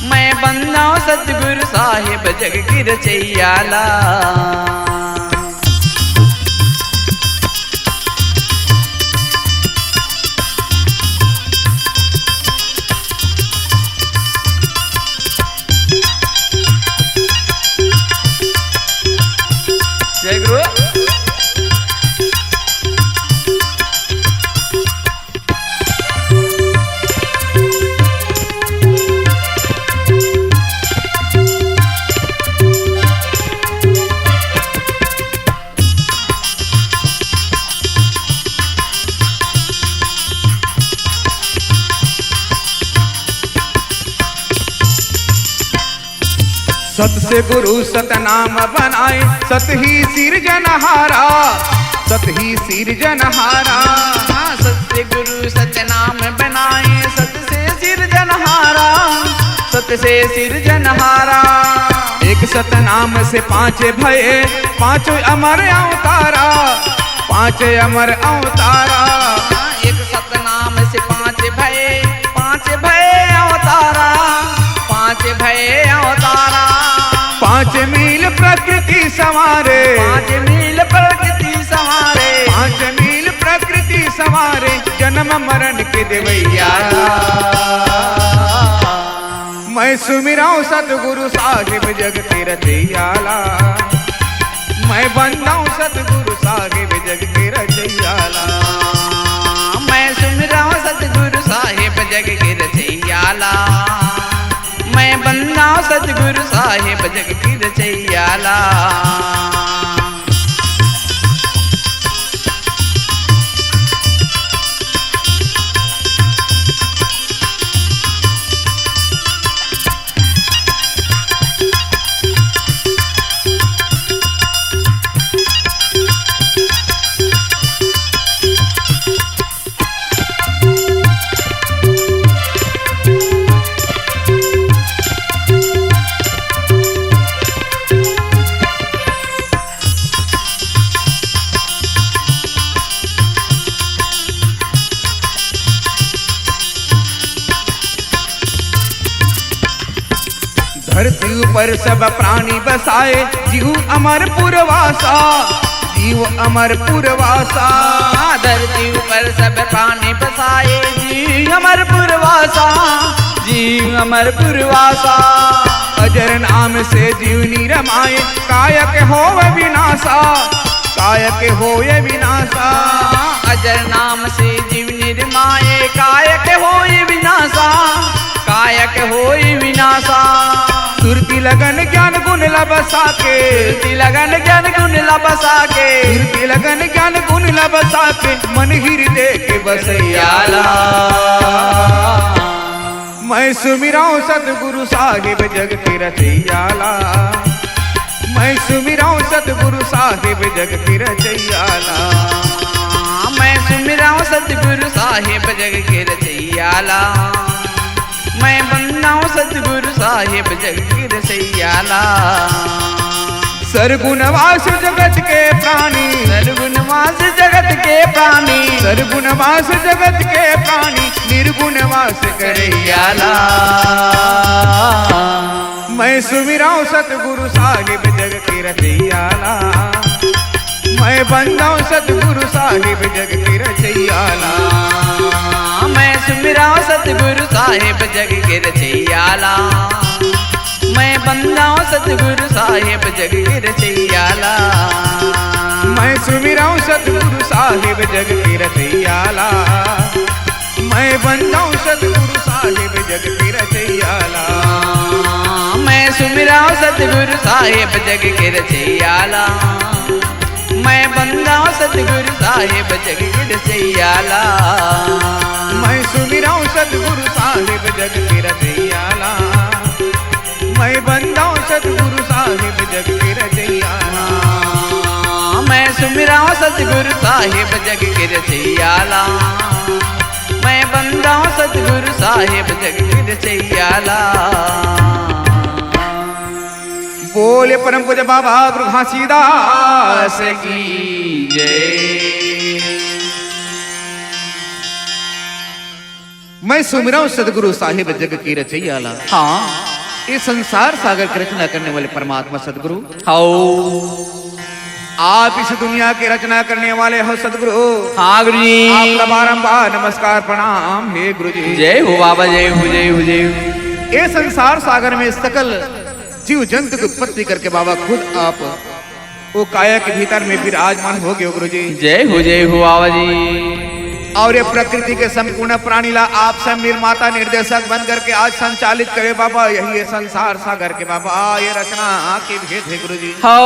मैं बंदौं सतगुरु साहिब जग के रचैया ला। जय गुरु। सत से गुरु सतनाम बनाए, सत ही सिरजनहारा, सत ही सिरजनहारा। हाँ, सत से गुरु सतनाम बनाए, सत से सिरजनहारा, सत से सिरजनहारा। एक सतनाम से पांच भये, पांचों अमर अवतारा, पांच अमर अवतारा। हाँ, एक सतनाम से पांच भये, पांच भये अवतारा, पांच भये अवतारा। पांच मील प्रकृति संवारे, पांच मील प्रकृति संवारे, पांच मील प्रकृति संवारे, जन्म मरण के देवैया। मैं सुमिरौं सतगुरु साहिब जग के रचैया ला, मैं बंदौं सतगुरु साहिब जग के रचैया ला। मैं सुमिरौं सतगुरु साहिब जग के रचैया ला, मैं बंदौं सतगुरु साहिब जग के रचैया ला। धरती ऊपर सब प्राणी बसाए, जीव अमर पुरवासा, जीव अमर पुरवासा। धरती ऊपर सब प्राणी बसाए, जीव अमर पुरवासा, जीव अमर पुरवासा। अजर नाम से जीव निरमाए, कायक होव विनासा, कायक होय विनासा। अजर नाम से जीव निरमाए, कायक होय विनासा, कायक होय विनासा। सुरती लगन ज्ञान गुण ल बसा के, सुरती लगन ज्ञान गुण ल बसा के, सुरती लगन ज्ञान गुण ल बसा के, मन हृदय के बसैया ला। मैं सुमिरौं सतगुरु साहिब जग के रचैया ला। मैं सुमिरौं सतगुरु साहिब जग के रचैया ला। मैं सुमिरौं सतगुरु साहिब जग के रचैया ला। मैं बंदौं सतगुरु साहिब जग के रचैया ला। सरगुणवास जगत के प्राणी, सरगुणवास जगत के प्राणी, सरगुणवास जगत के प्राणी, निर्गुणवास करैया ला। मैं सुमिरौं सतगुरु साहिब जग के रचैया ला। मैं बंदौं सतगुरु साहिब जग के रचैया ला। मैं सुमिरौं सतगुरु साहिब जग के रचैया ला। मैं बंदाऊं सतगुरु साहेब जग के रचैया ला। मैं सुमिराऊं सतगुरु साहेब जग के रचैया ला। मैं बंदाऊं सतगुरु साहेब जग के रचैया ला। मैं सुमिराऊं सतगुरु साहेब जग के रचैया ला। मैं बंदाऊं सतगुरु साहेब जग के रचैया ला। मैं सुमिराऊं सतगुरु साहेब जग के रचैया ला। मैं बंदाऊं सतगुरु साहेब जग के रचैया ला। मैं सुमिराऊं सतगुरु साहेब जग के रचैया ला। मैं बंदाऊं सतगुरु साहेब जग के रचैया ला। बोले परम पूज्य बाबा गुरु घासीदास की जय। मैं सुमिराऊं सतगुरु साहेब जग के रचैया ला। हाँ। ये संसार सागर की रचना करने वाले परमात्मा सतगुरु। हाओ। आप इस दुनिया की रचना करने वाले हो सतगुरु। हाँ गुरु जी। आपला बारंबार नमस्कार प्रणाम हे गुरु जी। जय हो बाबा, जय हो, जय हो, जय हो। ये संसार सागर में सकल जीव जंतु की उत्पत्ति करके बाबा खुद आप वो काया के भीतर में विराजमान हो गयो गुरु जी। जय हो, जय हो बाबा जी। और ये प्रकृति के संपूर्ण प्राणी ला आप सब निर्माता निर्देशक बन करके आज संचालित करे बाबा, यही ये संसार सागर के बाबा, ये रचना के भेद हे गुरु जी। हाओ।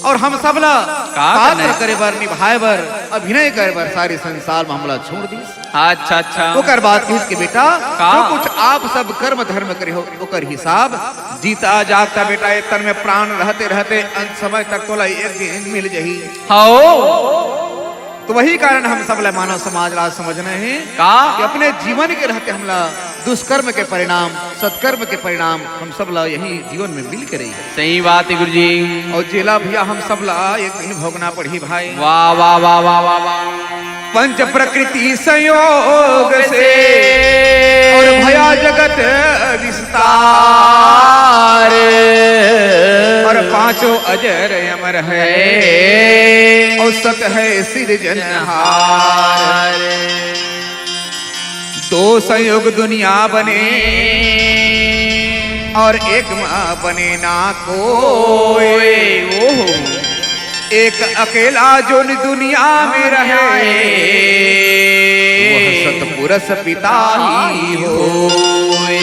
और हम सब ला का पात्र करना हे? करे बर, निभाए बर, अभिनय करे बर सारी संसार में हमला छोड़ दिस। अच्छा, अच्छा। ओकर बाद किहिस के बेटा, का? जो कुछ आप सब कर्म धर्म करे हो, ओकर हिसाब जीता जागता बेटा, ए तन में प्राण रहते रहते अंत समय तक तोला एक दिन मिल जही। हाओ। तो वही कारण हम सब ला मानव समाज ला समझना हे का? कि अपने जीवन के रहते हमला दुष्कर्म के परिणाम, सत्कर्म के परिणाम हम सब ला यही जीवन में मिल के रही। सही बात हे गुरु जी। और जेला भैया हम सब ला एक दिन भोगना पड़ही भाई। वाह, वाह, वाह, वाह, वाह, वाह। पंच प्रकृति संयोग से और भया जगत विस्तार। और पांचों अजर अमर है और सत है सिरजनहार। दो संयोग दुनिया बने और एक माँ बने ना कोई। ओहो। एक अकेला जोन दुनिया में रहे, वह सतपुरुष पिता ही होय।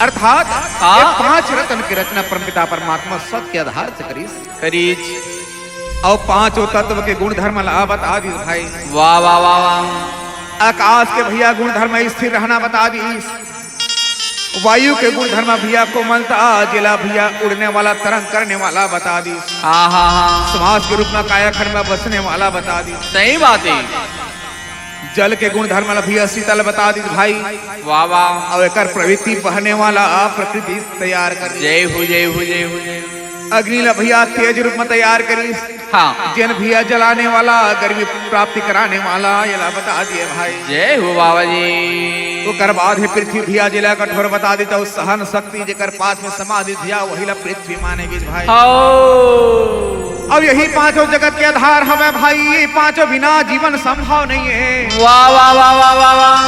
अर्थात हाँ। ये पांच रतन के रचना परमपिता परमात्मा सत के आधार से करिस। करिस। अउ पांचों तत्व के गुण धर्म ला बता दिस भाई। वाह, वाह, वाह, वाह। आकाश के भैया गुण धर्म स्थिर रहना बता दिस। वायु के गुण धर्म भैया कोमलता, जेला भैया उड़ने वाला, तरंग करने वाला बता दिस। हाँ, हाँ, हाँ। श्वास के रूप में कायाखंड में बसने वाला बता दिस। सही बात हे। जल के गुण धर्म ला भैया शीतल बता दिस भाई। वाह, वाह। अउ एकर प्रवृत्ति बहने वाला प्रकृति तैयार कर दिस। जय हो, जय हो, जय हो, जय हो। अग्नि ला भैया तेज रूप में तैयार करिस। हाँ। जेन भैया जलाने वाला, गर्मी प्राप्ति कराने वाला, ये ला बता दिए भाई। जय हो बाबा जी। ओकर बाद हे पृथ्वी भैया, जेला कठोर बता दिस, अउ सहन शक्ति जेकर पास में समाधि भैया, वही ला पृथ्वी माने गिस भाई। हाओ। अब यही पांचों जगत के आधार हवे भाई, ये पांचों बिना जीवन संभव नहीं है। वाह, वाह, वाह, वाह, वाह, वाह।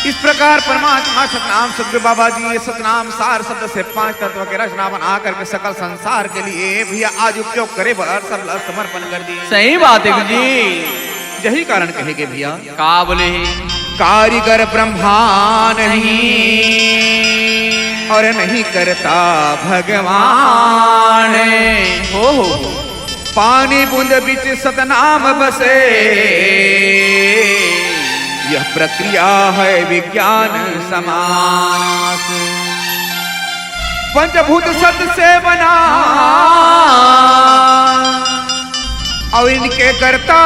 इस प्रकार परमात्मा सतनाम सतगुरु बाबा जी ये सतनाम सार शब्द से पांच तत्व के रचना बना करके सकल संसार के लिए भैया आज उपयोग करे बर सब ला समर्पण कर दिए। सही बात हे जी। यही कारण कहे के भैया। का बोले हे? कारीगर ब्रह्मा नहीं और नहीं करता भगवान। हो, हो। पानी बूंद बिच सतनाम बसे, यह प्रक्रिया है विज्ञान समान। पंचभूत सत से बना, अउ इनके करता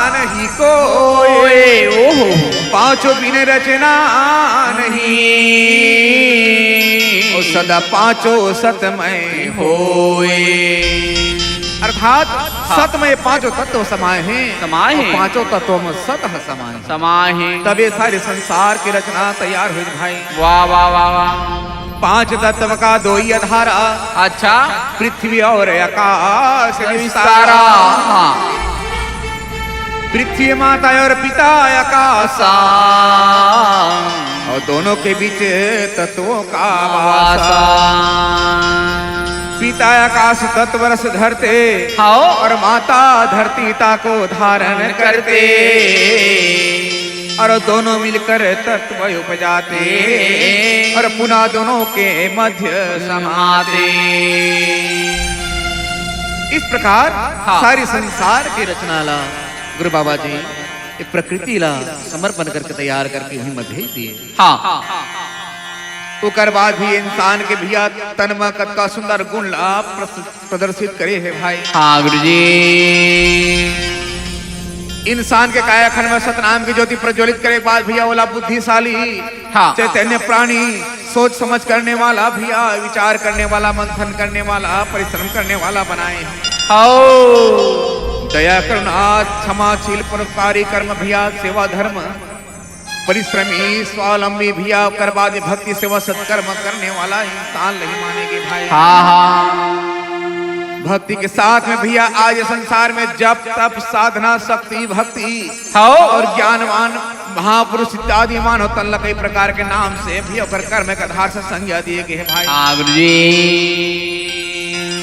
नहीं कोई। ओहो। पांचों बिन रचना नहीं, ओ सदा पांचों सतमय होए। अर्थात हाँ। सत में पांचों तत्व समाए हैं। समाए हैं। और पांचों तत्व में सत है समाए हैं। समाए हैं। तब ये सारे संसार की रचना तैयार हुई भाई। वाह, वाह, वाह, वाह। पांच तत्व का दो ही आधारा। अच्छा। पृथ्वी और आकाश विस्तारा। विस्तारा। हाँ। पृथ्वी माता और पिता आकाशा। और दोनों के बीच तत्वों का वासा। पिता आकाश तत्व रस धरते, हाओ। और माता धरती ताको धारण करते। और दोनों मिलकर तत्व उपजाते, और पुनः दोनों के मध्य समाते। इस प्रकार हाँ। सारी संसार की रचना ला गुरु बाबा जी ये प्रकृति ला समर्पण करके तैयार करके उही में भेज दिए। हाँ। ओकर बाद भी इंसान के भैया तन म कतका सुंदर गुण ला प्रस-, प्रदर्शित करे हे भाई। हाँ गुरुजी। इंसान के कायाखंड में सतनाम की ज्योति प्रज्वलित करे के बाद भैया ओला बुद्धिशाली, हाँ। चैतन्य प्राणी, सोच समझ करने वाला भैया, विचार करने वाला, मंथन करने वाला, परिश्रम करने वाला बनाए हे। हाओ। दया, करुणा, क्षमाशील, परोपकारी कर्म भैया, सेवा धर्म, परिश्रमी, स्वावलंबी भैया, ओकर बाद भक्ति, सेवा, सत्कर्म करने वाला इंसान नहीं मानेगे भाई। हाँ, हाँ। भक्ति के साथ में भैया आज संसार में जप, तप, साधना, शक्ति, भक्ति, हाओ। और ज्ञानवान महापुरुष इत्यादि मानव तन ल कई प्रकार के नाम से भी ओकर कर्म के आधार से संज्ञा दिए गए हे भाई। हाँ गुरुजी।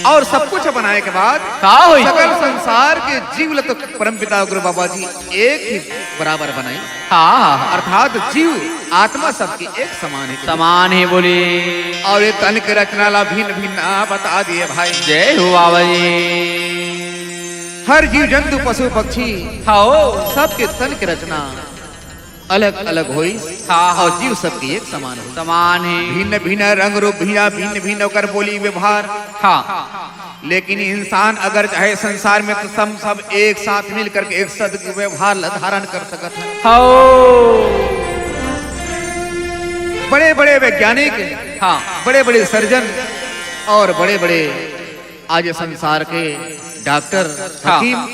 और सब कुछ बनाए के बाद का होई? सकल संसार के जीव ल तो परमपिता गुरु बाबा जी एक ही बराबर बनाई। हाँ, हाँ, हाँ। अर्थात जीव आत्मा सबके एक समान हे। समान हे बोले। और ये तन के रचना ला भिन्न भिन्न बता दिए भाई। जय हो बाबा जी। हर जीव जंतु पशु पक्षी, हाओ। सबके तन के रचना अलग अलग होई। हाँ, और हाँ। जीव सबके एक समान होई। समान हे। भिन्न भिन्न रंग रूप भैया, भिन्न भिन्न ओकर बोली व्यवहार। हाँ। लेकिन इंसान अगर चाहे संसार में तो सब, सब एक साथ मिल करके एक सद व्यवहार ला धारण कर सकत हे। हाओ। बड़े बड़े वैज्ञानिक, हाँ। बड़े बड़े सर्जन और बड़े बड़े आज संसार के डॉक्टर, हाँ। हकीम,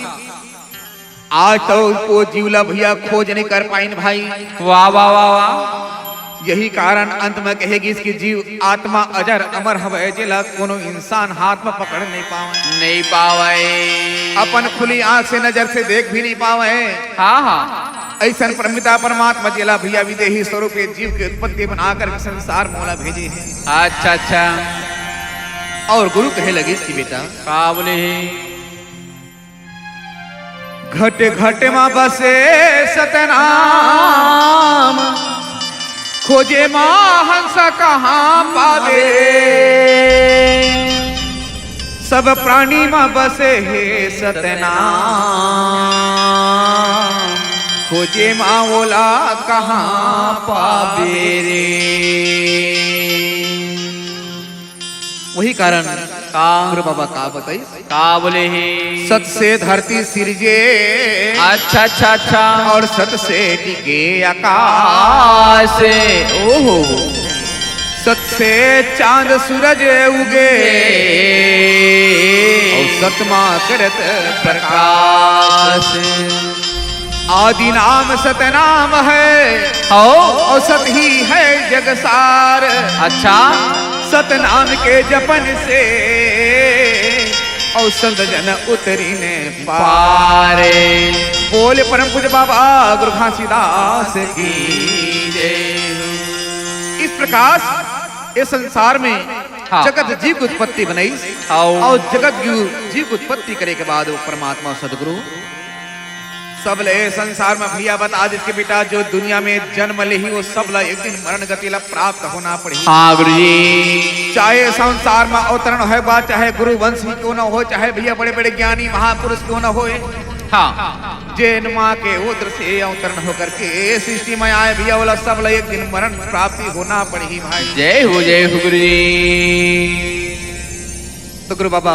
आज तो वो जीव ला भैया खोज नहीं कर पाइन भाई। वाह, वाह, वाह, वाह। यही कारण अंत में कहे गिस कि जीव आत्मा अजर अमर हवय, जेला कोनो इंसान हाथ में पकड़ नहीं पावे। नहीं पावे। अपन खुली आंख से नजर से देख भी नहीं पावे। हाँ, हाँ। ऐसन परमिता परमात्मा जेला भैया विदेही स्वरूप के जीव के उत्पत्ति बना करके संसार मोला भेजे हे। अच्छा, अच्छा। और गुरु कहे लगिस कि बेटा, का बोले हे? घट घट मा बसे सतनाम, खोजे मा हंस कहाँ पावे। सब प्राणी मा बसे हे सतनाम, खोजे मा ओला कहाँ पावे रे। वही कारण का? गुरु बाबा का बताई? का बोले हे? सत से धरती सिरजे। अच्छा, अच्छा, अच्छा। और सत से टिके आकाश। ओहो। सत से चांद सूरज उगे। और सत मा करत प्रकाश। आदि नाम सतनाम है। हो। और सत ही है जग सार। अच्छा। सतनाम के जपन से और संत जन उतरिन पार। बोले परम पूज्य बाबा गुरु घासीदास की जय। इस प्रकार ये संसार में हाँ। जगत जीव की उत्पत्ति बनाई। हाँ। और जगत जीव, जीव की उत्पत्ति करे के बाद वो परमात्मा सदगुरु सब ले संसार में भैया बता दिस कि बेटा जो दुनिया में जन्म लेही वो सब ला एक दिन मरण गति ला प्राप्त होना पड़ही। हाँ गुरुजी। चाहे संसार में अवतरण होय बा, चाहे गुरु वंश ही क्यों ना हो, चाहे भैया बड़े बड़े ज्ञानी महापुरुष क्यों ना होय, हाँ। जेन माँ के उदर से अवतरण होकर के सृष्टि में आए भैया, ओला सब ला एक दिन मरण प्राप्ति होना पड़ही भाई। जय हो, जय हो गुरुजी। तो गुरु बाबा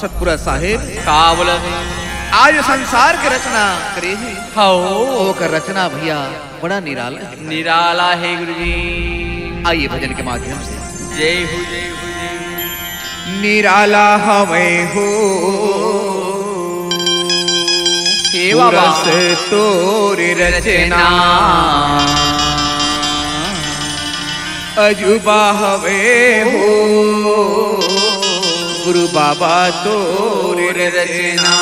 सतपुरा साहेब का बोला थे? आज संसार के रचना करे हे। हाँ। ओकर रचना भैया बड़ा निराला हे। निराला हे गुरुजी। आइए भजन के माध्यम से। जय हो, जय हो, जय हो। निराला हवै हो हे बाबा। पुरस तोर रचना। अजूबा हवे हो गुरु बाबा तोर रचना।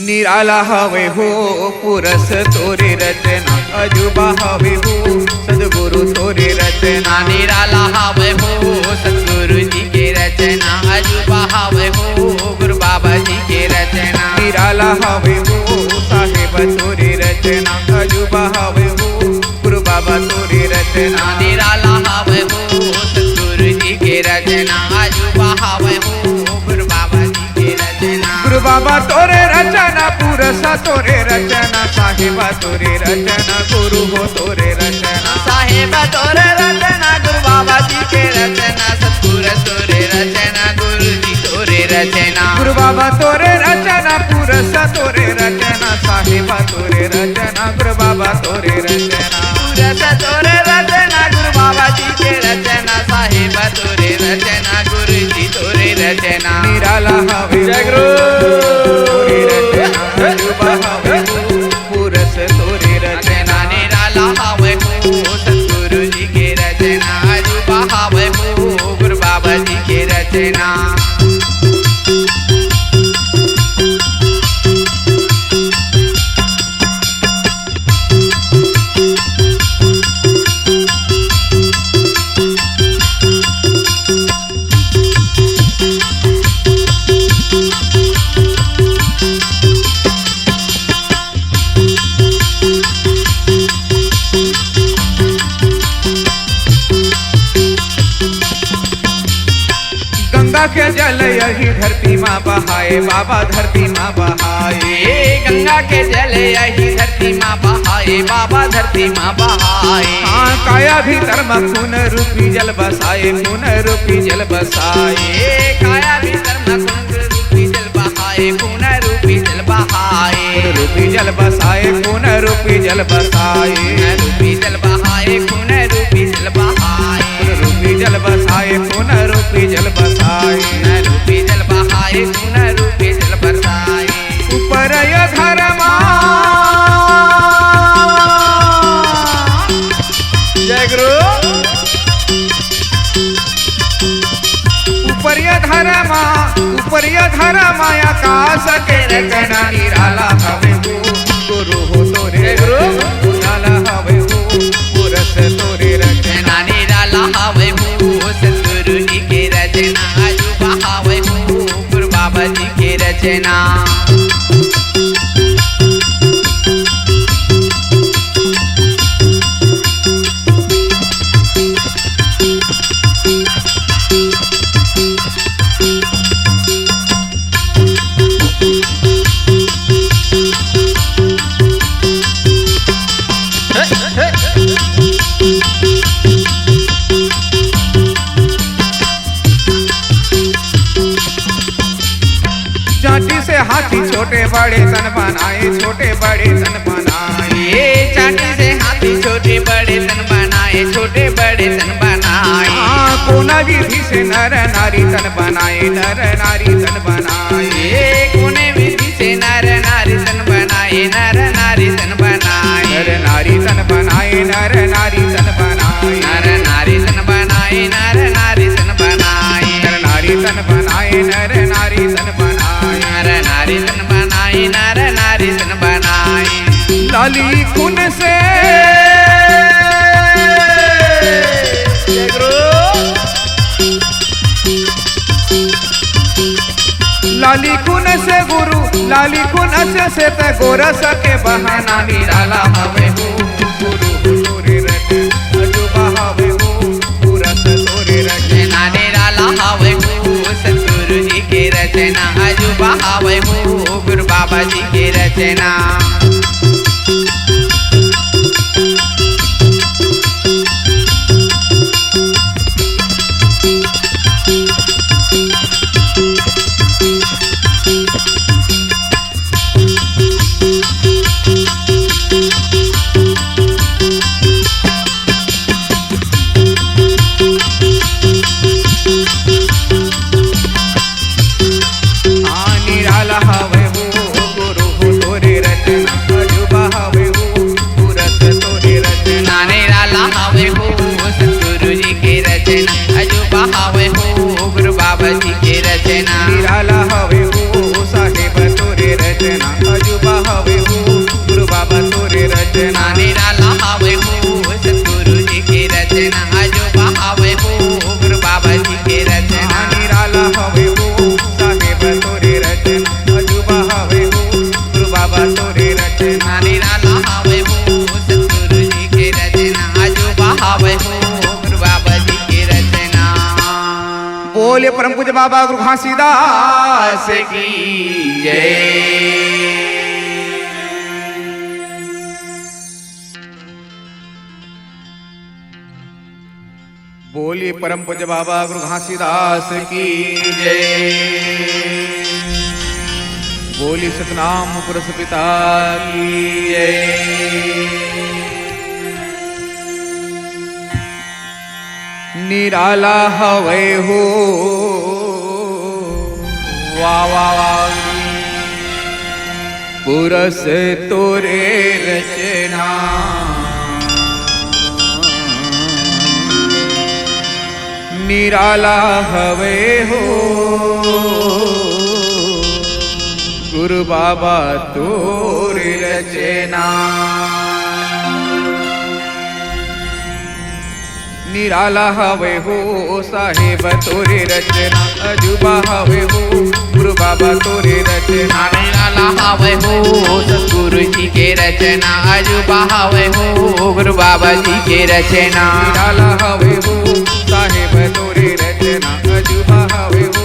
निराला हवे हो पुरस तोरे रचना, अजूबा हवे हो सतगुरु तोरे रचना। निराला हवे हो सतगुरु जी के रचना, अजूबा हवे हो गुरु बाबा जी के रचना। निराला हवे हो साहेब तोरे रचना, अजूबा हवे हो गुरु बाबा तोरे रचना। निराला हवे हो सतगुरु जी के रचना, अजूबा हवे हो गुरु बाबा जी के रचना। गुरु बाबा तोरे रचना, पुरसा तोरे रचना, साहेबा तोरे रचना, गुरु हो तोरे रचना। साहेबा तोरे रचना, गुरु बाबा जी के रचना, सतपुरस तोरे रचना, गुरु जी तोरे रचना। गुरु बाबा तोरे रचना, पुरसा तोरे रचना, साहेबा तोरे रचना, गुरु बाबा तोरे रचना। पुरसा तोरे रचना, गुरु बाबा जी के रचना, साहेबा तोरे रचना, गुरु जी तोरे रचना। निराला हवे जय गुरु। तोरे रचना, अजूबा हवे पुरस तोरे रचना। निराला हवे हो सतगुरु जी के रचना, अजूबा हवे हो गुरु बाबा जी के रचना। गंगा के जल यही धरती मा बहाए, बाबा धरती मा बहाए। गंगा के जल यही धरती मा बहाए, बाबा धरती मा बहाए। हाँ, काया भीतर मा खून रूपी जल बसाए, खून रूपी जल बसाए। काया भीतर मा खून रूपी जल बहाए, खून रूपी जल बहाए। खून रूपी जल बसाए, खून रूपी जल बसाए। खून रूपी जल बहाए, खून रूपी जल बहाए। खून रूपी जल बसाए, खून रूपी जल बसाए। खून रूपी जल बहाए, खून रूपी जल बरसाए। ऊपर ये धरमा। जय गुरु। ऊपरिया धरमा, ऊपरिया धरमा, आकाश के रचना निराला हवे हो, गुरु हो तोरे गुरु। रचना निराला हवे हो, पुरस तोरे रचना। निराला हवे हो, सतगुरु जी के रचना, अजूबा हवे हो, गुरु बाबा जी के रचना। चांटी से हाथी छोटे बड़े तन बनाए, छोटे बड़े तन बनाए। चांटी से हाथी छोटे बड़े तन बनाए, छोटे बड़े तन बनाए। हाँ, कोना विधि से नर नारी तन बनाए, नर नारी तन बनाए। कोने विधि से नर नारी तन बनाए, नर नारी तन बनाए। नर नारी तन बनाए, नर नारी तन बनाए। नर नारी तन बनाए, नर नारी तन बनाए। नर नारी तन बनाए, नर नारी तन बनाए। नर नारी तन बनाए, नर नारी तन बनाए। लाली खून से लाली खून से गुरु, लाली खून से, से त गोरस के बहाना निराला हवे हो, गुरु हो तोरे रचना, अजूबा हवे हो, पुरस तोरे रचना। निराला हवे हो, सतगुरु जी के रचना, अजूबा हवे हो, गुरु बाबा जी के रचना। हाँ, निराला हवे हो, गुरु हो तोरे रचना, अजूबा हवे हो, परम पूज्य बाबा गुरु घासीदास की जय। बोलिए परम पूज्य बाबा गुरु घासीदास की जय। बोलिए सतनाम पुरुष पिता की जय। निराला हवय हो। वाह, वाह, वाह। पुरस तोरे रचना निराला हवय हो। गुरु बाबा तोरे रचना निराला हवय हो। साहेब तोरे रचना अजूबा हवय हो। गुरु बाबा तोरे रचना निराला हवय हो। सतगुरु जी के रचना अजूबा हवय हो। गुरु बाबा जी के रचना निराला हवय हो। साहेब तोरे रचना अजूबा हवय हो।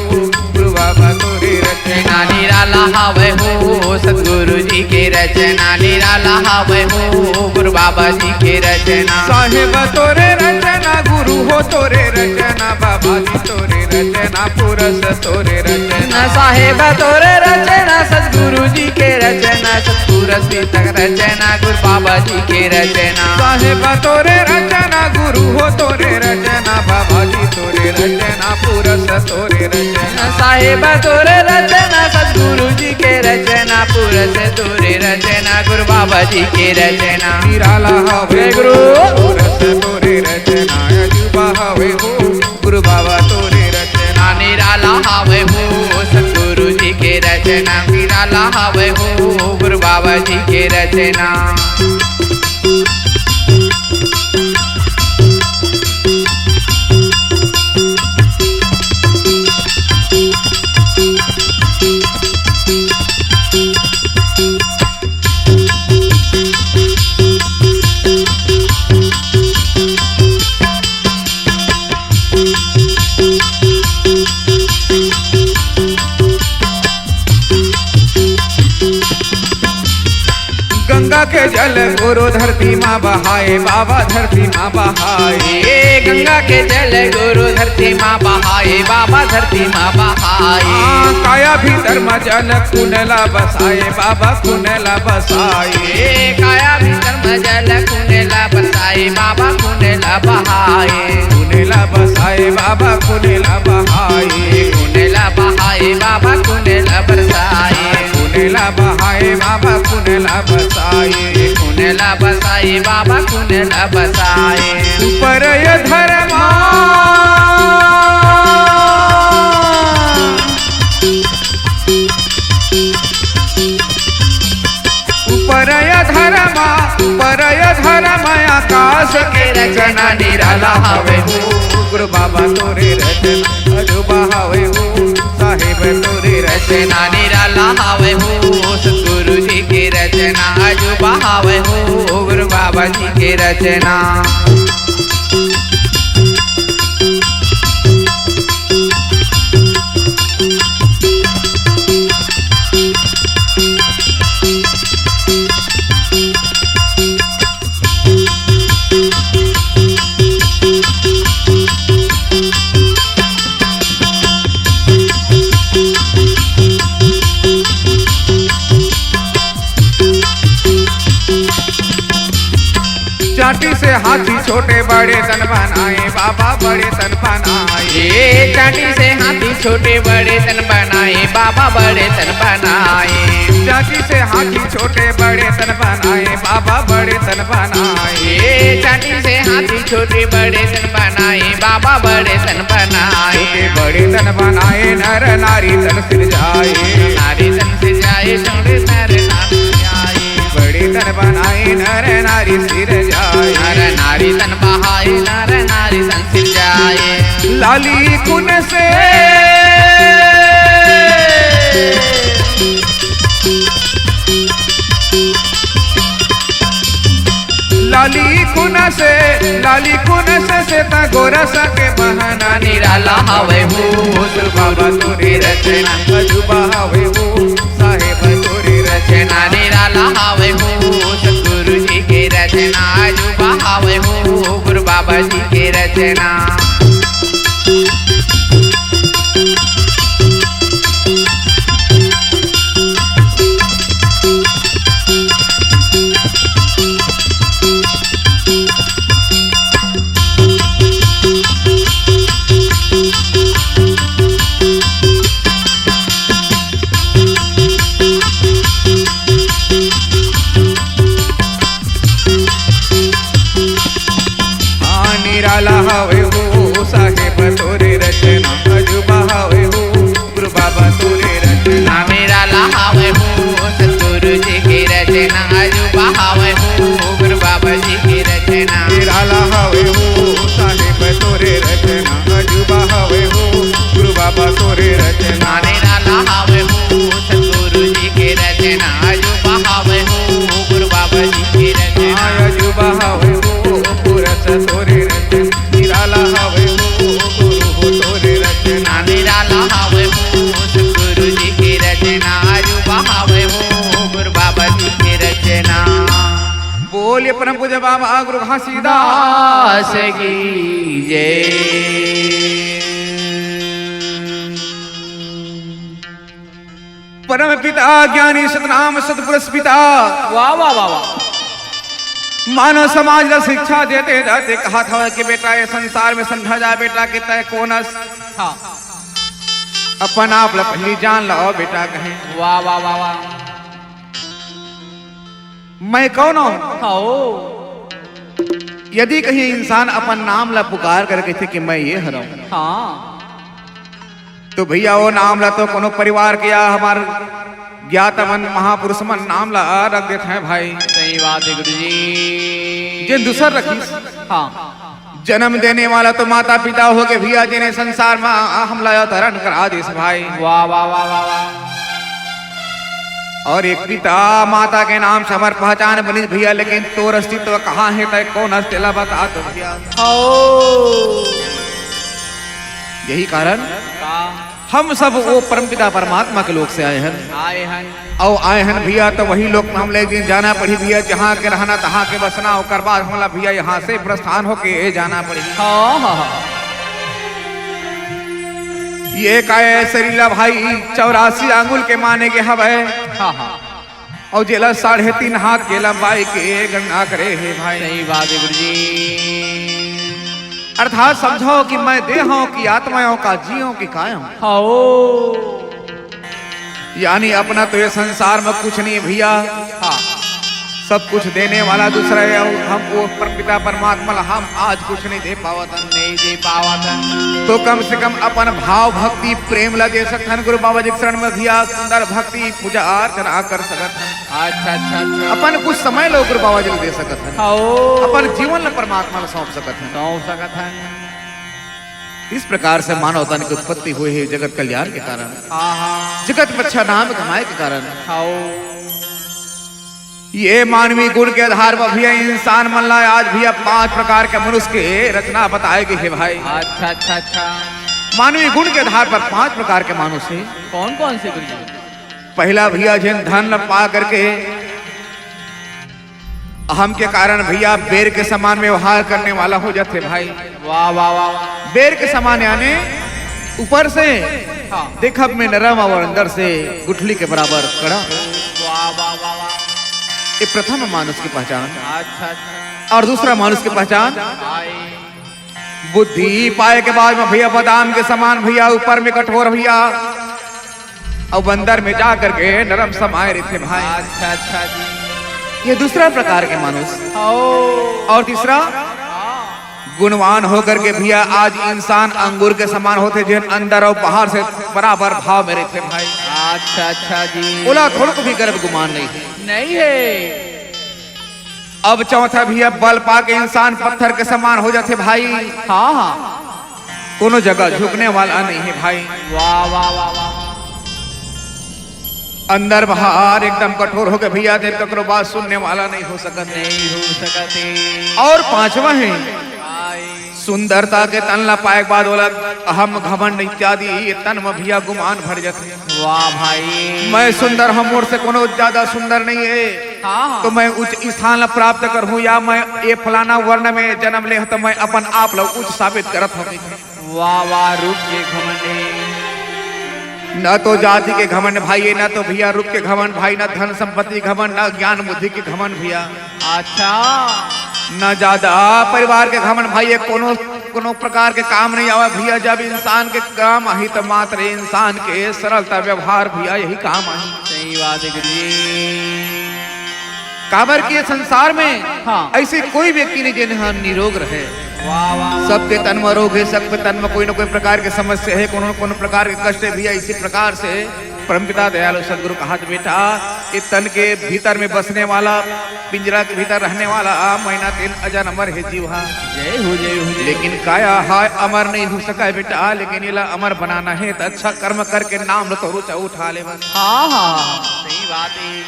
गुरु बाबा तोरे रचना निराला हवय हो। सतगुरु जी के रचना निराला हवय हो। गुरु बाबा जी के रचना साहेब तोरे रचना, गुरु हो तोरे रचना, बाबा जी तोरे रचना, पुरस तोरे रचना। साहेब तोरे रचना, सतगुरु जी के रचना, सतपुरस पिता के रचना, गुरु बाबा जी के रचना। साहेब तोरे रचना, गुरु हो तोरे रचना, बाबा जी तोरे रचना, पुरस तोरे रचना। साहेब तोरे रचना, सतगुरु जी के रचना, पुरस तोरे रचना, गुरु बाबा जी के रचना निराला हवे गुरु। पुरस तोरे रचना अजूबा हवे हो। गुरु बाबा तोरे रचना निराला हवे हो। सतगुरु जी के रचना निराला हवे हो। गुरु बाबा जी के रचना। गंगा के जल गुरु धरती मा बहाए, बाबा धरती मा बहाए। ए, गंगा के जल गुरु धरती मा बहाए, बाबा धरती मा बहाए। हाँ, काया भीतर मा जल कुनेला बसाए, बाबा कुनेला बसाए। ए, काया भीतर मा जल कुनेला बसाए, बाबा कुनेला बहाए। कुनेला बसाए, बाबा कुनेला बहाए। कुनेला बहाए, बाबा कुनेला बरसाए। कुनेला बहाए, बाबा कुनेला बसाए। कुनेला बसाए, बाबा कुनेला बसाए। ऊपर ये धर्मा, ऊपर ये धर्मा, ऊपर ये धर्मा, आकाश के रचना निराला हवे हो। गुरु बाबा तोरे रचना अजूबा हवे हो। साहेब तोरे रचना निराला हवे हो। सतगुरु जी के रचना अजूबा हवे हो। गुरु बाबा जी के रचना। चांटी से हाथी छोटे बड़े तन बनाए, बाबा बड़े तन बनाए। ए, चांटी से हाथी छोटे बड़े तन बनाए, बाबा बड़े तन बनाए। चांटी से हाथी छोटे बड़े तन बनाए, बाबा बड़े तन बनाए। ए, चांटी से हाथी छोटे बड़े तन बनाए, बाबा बड़े तन बनाए। छोटे बड़े तन बनाए, नर नारी तन सिरजाए। नारी तन सिरजाए, छोटे नर नारी आए। बड़े तन बनाए, नर नारी सिरजाए। नर नारी तन बहाए, नर नारी तन सिरजाए। लाली कुन से लाली खून से, लाली खून से, से त गोरस के बहाना। निराला हवे हो गुरु बाबा तोरे रचना, अजूबा हवे हो साहेब तोरे रचना। निराला हवे हो सतगुरु जी के रचना, अजूबा हवे हो गुरु बाबा जी के रचना। हाँ, निराला हवे हो साहेब तोरे रचना, अजूबा हवे हो गुरु बाबा तोरे रचना। निराला हवे हो सतगुरु जी के रचना, अजूबा हवे हो गुरु बाबा जी के रचना। निराला हवे हो साहेब तोरे रचना, अजूबा हवे हो गुरु बाबा तोरे रचना। निराला हवे हो सतगुरु जी के रचना, अजूबा हवे हो गुरु बाबा जी के रचना। हाँ, अजूबा हवे हो पुरस तोरे रचना, निराला हवे हो गुरु हो तोरे रचना। निराला हवे हो सतगुरु जी के रचना, अजूबा हवे हो गुरु बाबा जी के रचना। बोलिए परम पूज्य बाबा गुरु घासीदास की जय। परम पिता ज्ञानी सतनाम सतपुरुष पिता। वाह, वाह, वाह, वाह। मानव समाज ला शिक्षा देते देते कहा था कि बेटा, ये संसार में समझा जा बेटा कि तय कौन अस। हाँ। अपन आप ला पहली जान लाओ बेटा कहे। वाह, वाह, वाह, वाह। मैं कौन हूँ? हाँ। यदि कहीं इंसान अपन नाम ला पुकार कर कहथे कि मैं ये हरव, हाँ। तो भैया, वो नाम ला तो कोनो परिवार के या हमार ज्ञात मन, महापुरुष मन नाम ला रख देथे भाई। सही बात है गुरु जी। जेन दूसर रखिस। हाँ। जन्म देने वाला तो माता पिता हो के भैया, जेने संसार में हमला अवतरण करा दिस भाई। वाह, वाह, वाह, वाह, वाह। और एक पिता माता के नाम से हमर पहचान बनिस भैया, लेकिन तोर अस्तित्व कहाँ है, तय कौन हस, तेला बता तो भैया। ओ। यही कारण का? हम सब वो परमपिता परमात्मा के लोक से आए हन। आए हन। अउ आए हन भैया, तो वही लोक में हमला एक दिन जाना पड़ही भैया, जहाँ के रहना, तहाँ के बसना, ओकर बाद हमला भैया यहाँ से प्रस्थान होके जाना पड़ही। हाँ, हाँ, हाँ। ये काय शरीर ला भाई चौरासी आंगुल के माने के हवय। हाँ, हाँ। अउ जेला साढ़े तीन हाथ के लंबाई के गणना करे हे भाई। सही बात है गुरु जी। अर्थात समझो कि मैं देह हूँ कि आत्मा हूँ, का जी हूँ कि काय हूँ। हाँ। यानी अपना तो ये संसार में कुछ नहीं है भैया। हाँ। सब कुछ देने वाला दूसरा है, अउ हम वो पर-, पिता परमात्मा ला हम आज कुछ नहीं दे पावत हन। नहीं दे पावत हन। तो कम से कम अपन भाव भक्ति प्रेम ला दे सकत हन गुरु बाबा जी के शरण में भैया, सुंदर भक्ति पूजा अर्चना कर सकत हन। अच्छा, अच्छा, अच्छा। अपन कुछ समय लो गुरु बाबा जी ला दे सकत हन। आओ। अपन जीवन ला परमात्मा ला सौंप सकत हन। सौंप सकत हन। इस प्रकार से मानव तन की उत्पत्ति हुई है जगत कल्याण के कारण। हाँ, हाँ। जगत में अच्छा नाम कमाए के कारण। आओ। ये मानवीय गुण के आधार पर भैया इंसान मन ला आज भैया पांच प्रकार के मनुष्य के रचना बताए गई है भाई। अच्छा, अच्छा, अच्छा। मानवीय गुण के आधार पर पांच प्रकार के मानुष है। कौन कौन से गुरु जी? पहला भैया जेन धन ला पा करके अहम के कारण भैया बेर के समान व्यवहार करने वाला हो जाथे भाई। वाह, वाह, वाह, वाह। बेर के समान यानी ऊपर से हाँ। देखब में नरम और अंदर से गुठली के बराबर कड़ा। वाह, वाह, वाह, वाह। ये प्रथम मानुष की पहचान। अच्छा, अच्छा। और दूसरा मानुष की पहचान? हाँ। बुद्धि पाए के बाद में भैया बादाम के समान भैया, ऊपर में कठोर भैया, अउ अंदर में जा करके नरम समाए रहिथे भाई। अच्छा, अच्छा जी। ये दूसरा प्रकार के मानुष। ओ। और तीसरा, हाँ। गुणवान होकर के भैया आज इंसान अंगूर के समान होथे, जेन अंदर अउ बाहर से बराबर भाव में रहिथे भाई। अच्छा, अच्छा जी। ओला थोड़को भी गर्व गुमान नहीं है। नहीं है। अब चौथा भैया बल पाके इंसान पत्थर के समान हो जाथे भाई। हाँ, हाँ। कोनो जगह झुकने वाला नहीं है भाई। वाह, वाह, वाह, वाह, वाह। अंदर बाहर एकदम कठोर होके भैया, तेरे ककरो बात सुनने वाला नहीं हो सकत। नहीं हो सकत हे। और पांचवा हे, आय। सुंदरता के तन ला पाए के बाद ओला अहम, घमंड इत्यादि ये तन म भैया गुमान भर जाथे। वाह भाई। मैं सुंदर हूँ, मोर से कोनो ज्यादा सुंदर नहीं है, हाँ, हाँ। तो मैं उच्च स्थान ला प्राप्त करहूँ या मैं ये फलाना वर्ण में जन्म ले हूँ, तो मैं अपन आप ला उच्च साबित करत हूँ। वाह, वाह, रूप के घमंड हे। न तो जाति के घमंड भाई हे, न तो भैया रूप के घमंड भाई, न धन संपत्ति घमंड, न ज्ञान बुद्धि के घमंड भैया। अच्छा। न ज्यादा परिवार के घमंड भाई, ये कोनो, कोनो प्रकार के काम नहीं आवे भैया। जब इंसान के काम आही, तो मात्र इंसान के सरलता व्यवहार भैया, यही काम आही। सही बात हे गुरुजी। काबर के संसार में हाँ। ऐसे कोई व्यक्ति नहीं जेन ह निरोग रहे। वाह, वाह। सबके तन म रोग हे, सबके तन म कोई न कोई प्रकार के समस्या हे, कोनो न कोनो प्रकार के कष्ट हे भैया। इसी प्रकार से परमपिता दयालु सदगुरु कहत, बेटा, ये तन के भीतर में बसने वाला, पिंजरा के भीतर रहने वाला मैना तेन अजर अमर हे जीव हा। जय हो, जय हो, जय हो। लेकिन काया हा अमर नहीं हो सका हे बेटा, लेकिन एला अमर बनाना हे त अच्छा कर्म करके नाम ल तो ऊंचा उठा ले बस। हाँ, हाँ, हाँ, सही बात हे।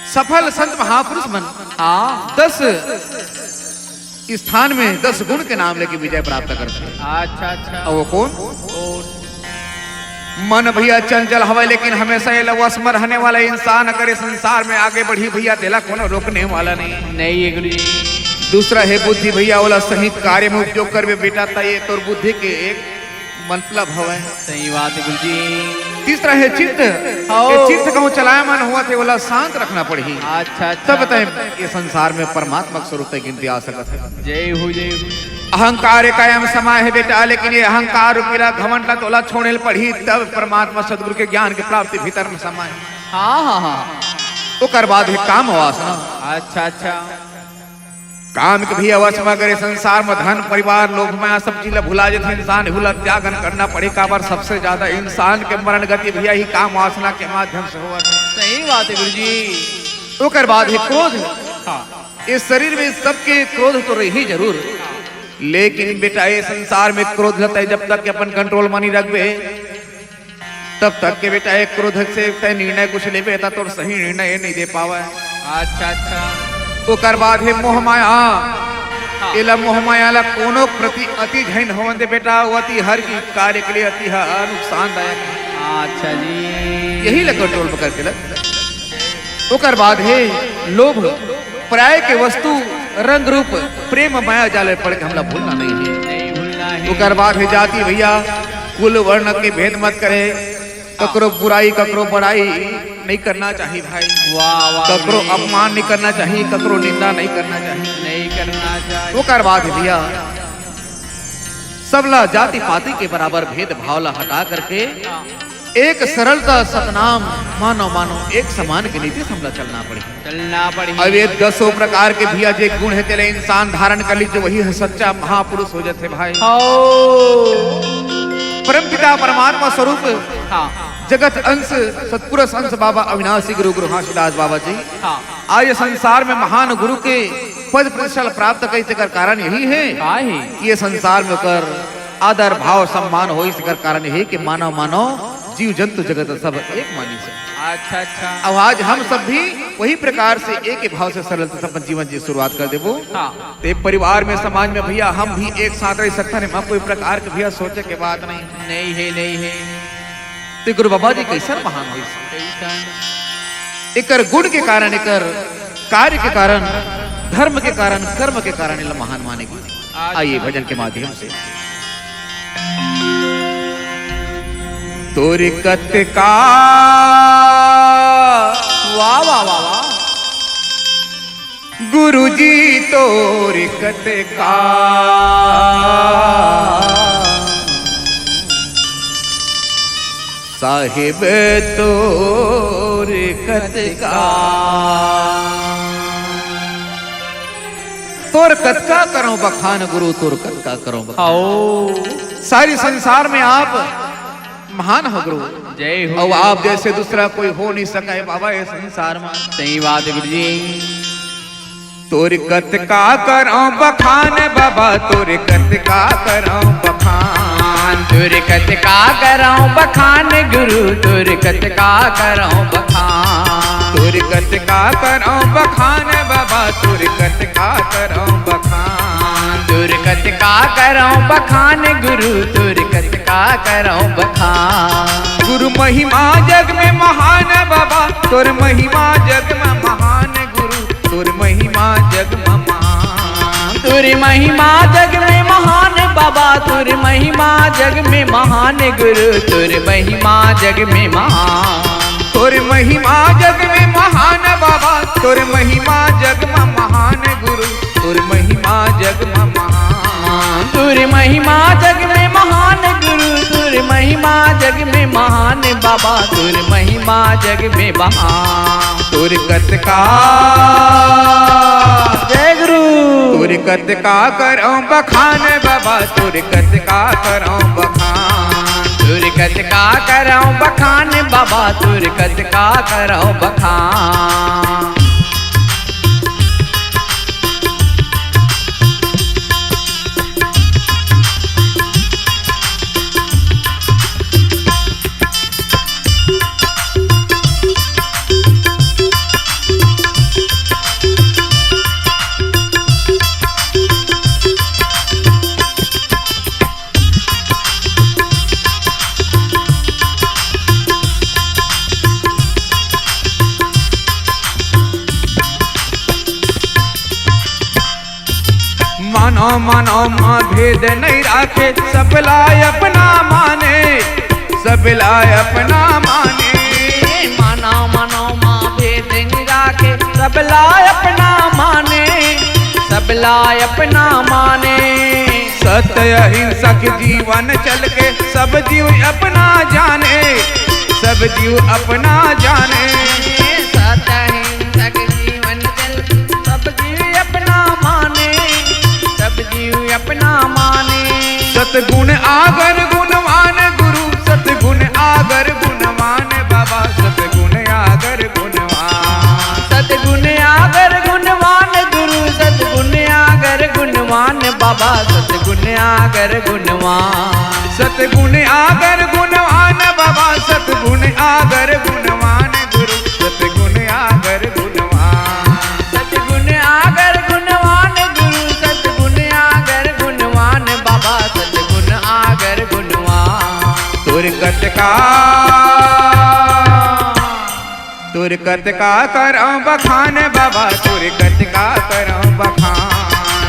सफल संत महापुरुष मन हाँ। दस स्थान में दस गुण के नाम लेके विजय प्राप्त करथे। अच्छा, अच्छा। अउ वो कोन? कोन? मन भैया चंचल हवय, लेकिन हमेशा ये वश म रहने वाला इंसान अगर ये संसार में आगे बढ़ही भैया, तेला कोनो रोकने वाला नहीं। नहीं हे गुरुजी। दूसरा हे बुद्धि भैया, ओला सही कार्य में उपयोग करबे बेटा, त ये तोर बुद्धि के एक मतलब हवय। सही बात हे गुरुजी। तीसरा हे चित्त। हाँ। ये चित्त कहूँ चलायमान होवत हे, ओला शांत रखना पड़ही। अच्छा, अच्छा। तब तय ये संसार में परमात्मा के स्वरूप तय गिनती आ सकत हे। जय हो, जय हो। अहंकार कायम समाय हे बेटा, लेकिन ये अहंकार रूपी ला, घमंड ला, तोला छोड़े ल पड़ही, तब परमात्मा सदगुरु के ज्ञान के प्राप्ति भीतर में समाय हे। हाँ, हाँ, हाँ। ओकर बाद हे काम वासना। अच्छा, अच्छा। काम के भी वश म करे संसार म धन, परिवार, लोभ, माया सब चीज ला भुला जथे इंसान, भूला त्यागन करना पड़े। काबर सबसे ज्यादा इंसान के मरण गति भैया ही काम वासना के माध्यम से होवत हे। सही बात हे गुरुजी। ओकर बाद हे क्रोध। हाँ। इस शरीर में सबके क्रोध तो रही जरूर, लेकिन बेटा ये संसार में क्रोध ल तय जब तक के अपन control म नहीं रखबे, तब तक के बेटा, एक क्रोध से तय निर्णय कुछ लेबे, त तोर सही निर्णय ये नहीं दे पावे। अच्छा, अच्छा। ओकर बाद हे मोह माया। हाँ। एला मोह माया ला कोनो प्रति अति झन होवन दे बेटा, वो अति हर की कार्य के लिए अति ह नुकसानदायक हे। अच्छा जी। यही ला control पकड़ के लग। ओकर बाद हे लोभ, पराय के वस्तु, रंग रूप, प्रेम माया जाल में पड़ के हमला भूलना नहीं हे। नहीं भूलना हे। ओकर बाद हे जाति भैया, कुल वर्ण के भेद मत करे, ककरो बुराई, ककरो बड़ाई नहीं करना चाहिए भाई। वाह, वाह, ककरो गुरुजी। अपमान नहीं करना चाहिए, ककरो निंदा नहीं करना चाहिए। नहीं करना चाहिए। ओकर बाद हे भैया, सबला जाति पाति के बराबर भेदभाव ला हटा करके हाँ। एक सरलता सतनाम मानव मानव एक समान के नीति से हमला चलना पड़ही। चलना पड़ही। अब ये दसों प्रकार के भैया जे गुण हे, तेला इंसान धारण कर लीजे, वही ह सच्चा महापुरुष हो जाथे भाई। हो। परमपिता परमात्मा स्वरूप हाँ। जगत अंश सतपुरुष अंश बाबा अविनाशी गुरु गुरु घासीदास बाबा जी हाँ। आज ये संसार में महान गुरु के पद प्रतिष्ठा प्राप्त करे, तेकर कारण यही हे का हे? कि ये संसार में ओकर आदर भाव सम्मान होइस, तेकर कारण यही कि मानव मानव जीव जंतु जगत सब एक मानिस हे। अच्छा, अच्छा। अब आज हम सब भी वही प्रकार से एक ही भाव से सरलता से अपन जीवन जी शुरुआत कर देबो। हाँ। ते परिवार में, समाज में भैया हम भी एक साथ रह सकथन, एमा कोई प्रकार के भैया सोचे के बात नहीं। नहीं हे, नहीं हे। ते गुरु बाबा जी कैसन महान होइस? कैसन? एकर गुण के कारण, एकर कार्य के कारण, धर्म के कारण, कर्म के कारण एला महान माने गिस। अच्छा। आइए भजन के माध्यम से। तोर कतका वाह, वाह, वाह, वाह। गुरुजी तोर कतका, साहिब तोर कतका। तोर कतका करौं बखान गुरु, तोर कतका करौं बखान। हाओ। सारी संसार में आप महान हो गुरु। जय हो। अउ आप जैसे दूसरा कोई हो नहीं सका हे बाबा ये संसार में। सही बात हे गुरुजी। तोर कतका करौं बखान बाबा, तोर कतका करौं बखान। तोर कतका करौं बखान गुरु, तोर कतका करौं बखान। तोर कतका करौं बखान बाबा, तोर कतका करौं बखान। तोर कतका करौं बखान गुरु, तोर कतका करौं बखान। गुरु महिमा जग में महान बाबा, तोर महिमा जग में महान गुरु, तोर महिमा जग में महान। तोर महिमा जग में महान बाबा, तोर महिमा जग में महान गुरु, तोर महिमा जग में महान। तोर महिमा जग में महान बाबा, तोर महिमा जग में महान गुरु, तोर महिमा जग में महान। तोर महिमा जग में महान गुरु, तोर महिमा जग में महान बाबा, तोर महिमा जग में महान। तोर कतका, जय गुरु। तोर कतका करौं बखान बाबा, तोर कतका करौं बखान। तोर कतका करौं बखान बाबा, तोर कतका करौं बखान। मानव मानव मा भेद नहीं राखे, सबला अपना माने, सबला अपना माने। मानव मानव मा भेद नहीं राखे, सबला अपना माने, सबला अपना माने। सत्य अहिंसा के जीवन चल के, सब जीव अपना जाने, सब जीव अपना जाने। सत्य अहिंसा के जीवन चल के, सब जीव अपना माने, सब जीव अपना माने। सतगुण आगर गुणवान गुरु, सतगुण आगर गुणवान बाबा, सतगुण आगर गुणवान। सतगुण आगर गुणवान गुरु, सतगुण आगर गुणवान बाबा, सतगुण आगर गुणवान। सतगुण आगर गुणवान बाबा, सतगुण आगर गुणवान गुरु, सतगुण आगर गुणवान। सतगुण आगर गुणवान गुरु, सतगुण आगर गुणवान बाबा, सतगुण आगर गुणवान। तोर कतका, तोर कतका करौं बखान बाबा, तोर कतका करौं बखान।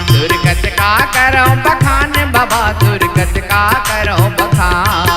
तोर कतका करौं बखान बाबा, तोर कतका करौं बखान।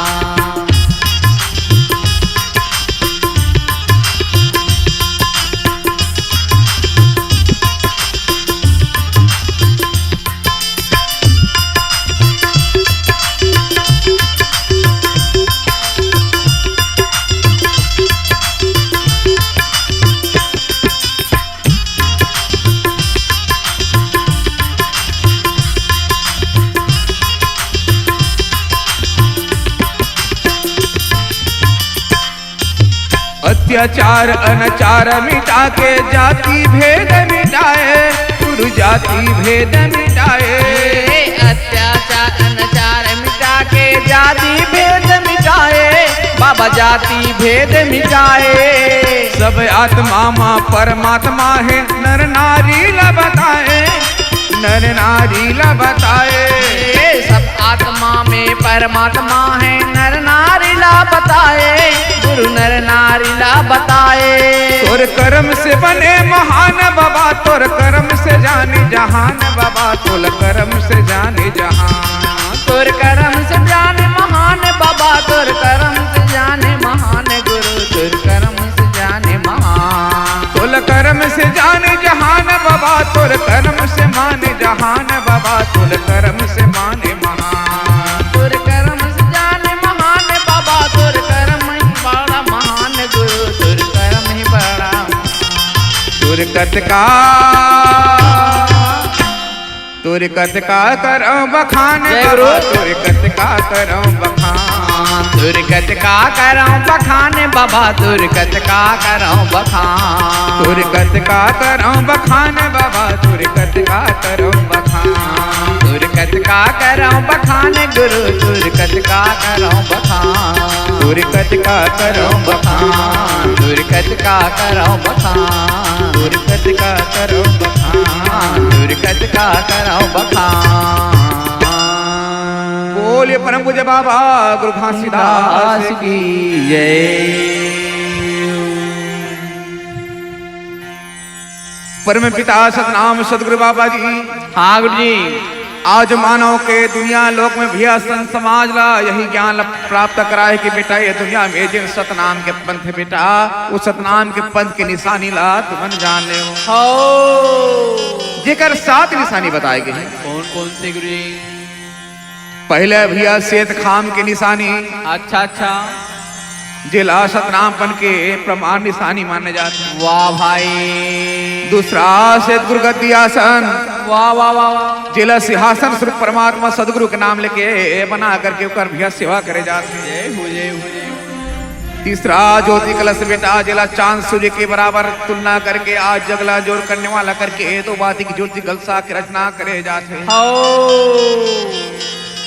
अत्याचार अनाचार मिटा के जाति भेद मिटाए, गुरु जाति भेद मिटाए। अत्याचार अनाचार मिटा के जाति भेद मिटाए, बाबा जाति भेद मिटाए। सब आत्मा मा परमात्मा हे, नर नारी ला बताए, नर नारी ला बताए। सब आत्मा में परमात्मा हे, नर नारी ला बताए, गुरु नर नारी ला बताए। तोर करम से बने महान बाबा, तोर करम से जाने जहान बाबा, तोर करम से जाने जहान। तोर करम से जाने महान बाबा, तोर करम से जाने महान गुरु, तोर करम से जाने महान। तोर करम से जाने जहान बाबा, तोर करम से माने जहान बाबा, तोर करम से माने महान। तोर करम से जाने महान बाबा, तोर करम ही बड़ा महान गुरु, तोर करम ही बड़ा। तोर कतका, तोर कतका करौं बखान बाबा, तोर कतका करौं बखान। तोर कतका करौं बखान बाबा, तोर कतका करौं बखान। तोर कतका करौं बखान बाबा, तोर कतका करौं बखान। तोर कतका करौं बखान गुरु, तोर कतका करौं बखान, तोर कतका करौं बखान, तोर कतका करौं बखान, तोर कतका करौं बखान, तोर कतका करौं बखान। बोलिए परम पूज्य बाबा गुरु घासीदास की जय। परम पिता सतनाम सतगुरु बाबा जी। हाँ गुरु जी। आज मानव के दुनिया लोक में भैया संत समाज ला यही ज्ञान ला प्राप्त कराए कि बेटा ये दुनिया में जिन सतनाम के पंथ बेटा, वो सतनाम के पंथ के निशानी ला तुमन जान ले हो। जेकर सात निशानी बताए गए हैं। कौन कौन से गुरु जी? पहले भैया सेत खाम के निशानी। अच्छा, अच्छा। जेला सतनामपन के प्रमाण निशानी माने जाथे। वाह भाई। दूसरा सेत गुरु गद्दी आसन। वाह, वाह, वाह, वाह। जेला सिंहासन स्वरूप परमात्मा सदगुरु के नाम लेके बना करके ओकर भैया सेवा करे जाथे। जय हो, जय हो, जय हो। तीसरा ज्योति कलश बेटा, जेला चांद सूर्य के बराबर तुलना करके आज जग ला जोर करने वाला करके दो बाती की ज्योति कलशा के रचना करे जाथे।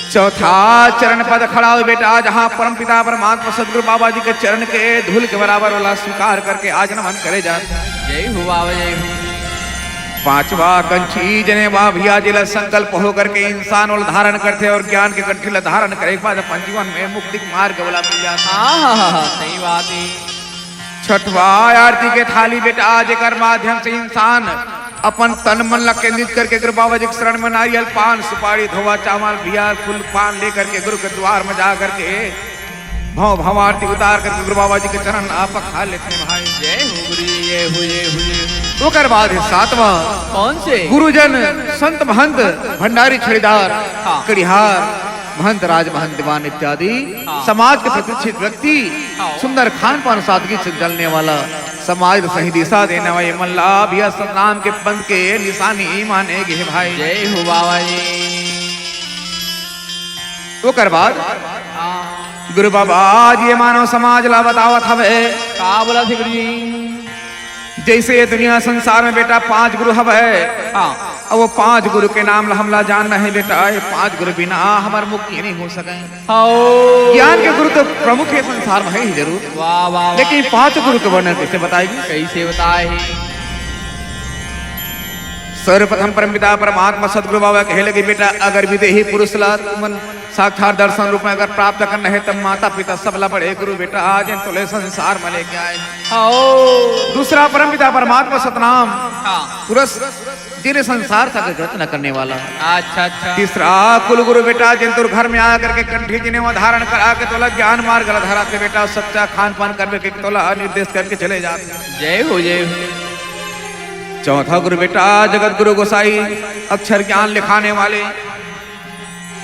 चौथा चरण पद खड़ा हो बेटा, जहाँ परम पिता परमात्मा सदगुरु बाबा जी के चरण के धूल के बराबर वाला स्वीकार करके आज नमन करे जाथे। जय हो बाबा, जय हो। पांचवा कंठी जनेवा भैया, जेला संकल्प होकर के इंसान ओला धारण करथे और ज्ञान के कंठी ला धारण करे के बाद अपन जीवन में मुक्ति के मार्ग वाला मिल जाथे। हाँ, हाँ, हाँ, हाँ, सही बात है। छठवा आरती के थाली बेटा, जेकर माध्यम से इंसान अपन तन मन ला केंद्रित करके गुरु बाबा जी के शरण में नारियल, पान, सुपारी, धोवा, चावल, भैया, फूल, पान लेकर के गुरु के द्वार में जा करके भव भव आरती उतार करके गुरु बाबा जी के चरण ला पखार लेथे भाई। जय हो गुरु जी, जय हो, जय हो, जय हो। ओकर बाद है सातवां कौन से? गुरुजन, संत, महंत, भंडारी, छड़ीदार, हाँ। कड़िहार, महंत, राज महंत, दीवान इत्यादि हाँ। समाज के प्रतिष्ठित व्यक्ति, हाँ। सुंदर खान पान, सादगी से जलने वाला, समाज ला सही दिशा देने वाले मन ला भी सतनाम के पंथ के निशानी माने गे भाई। जय हो बाबा जी। ओकर बाद हाँ। गुरु बाबा आज ये मानव समाज ला बतावत हवे। का बोलथे गुरु जी? जैसे ये दुनिया संसार में बेटा पांच गुरु हवे। हाँ। अब वो पांच गुरु के नाम ला हमला जानना है बेटा, ये पांच गुरु बिना हमर मुक्ति नहीं हो सके। हाँ। ज्ञान के गुरु तो प्रमुख है संसार में है ही जरूर। वाह, वाह, वाह। लेकिन पांच गुरु के वर्णन कैसे बताएगी? कैसे बताए? सर्वप्रथम परमपिता परमात्मा सदगुरु बाबा कहे लगे, बेटा, अगर विदेही पुरुष ला तुमन साक्षात दर्शन रूप में अगर प्राप्त करना है, तब माता पिता सबला बड़े गुरु बेटा, आज इन तोले संसार में लेके आए। हाँ। दूसरा परमपिता परमात्मा सतनाम हाँ। पुरुष, जिन्हें संसार का जगत न करने वाला। अच्छा, अच्छा। तीसरा कुल गुरु बेटा, जिन तोर घर में आकर के कंठी जिन्हें वहाँ धारण करा के तोला ज्ञान मार्ग ला धराथे बेटा, सच्चा खान पान करवे के तोला निर्देश करके चले जाथे। जय हो, जय हो। चौथा गुरु बेटा, जगत गुरु गोसाई, अक्षर ज्ञान लिखाने वाले,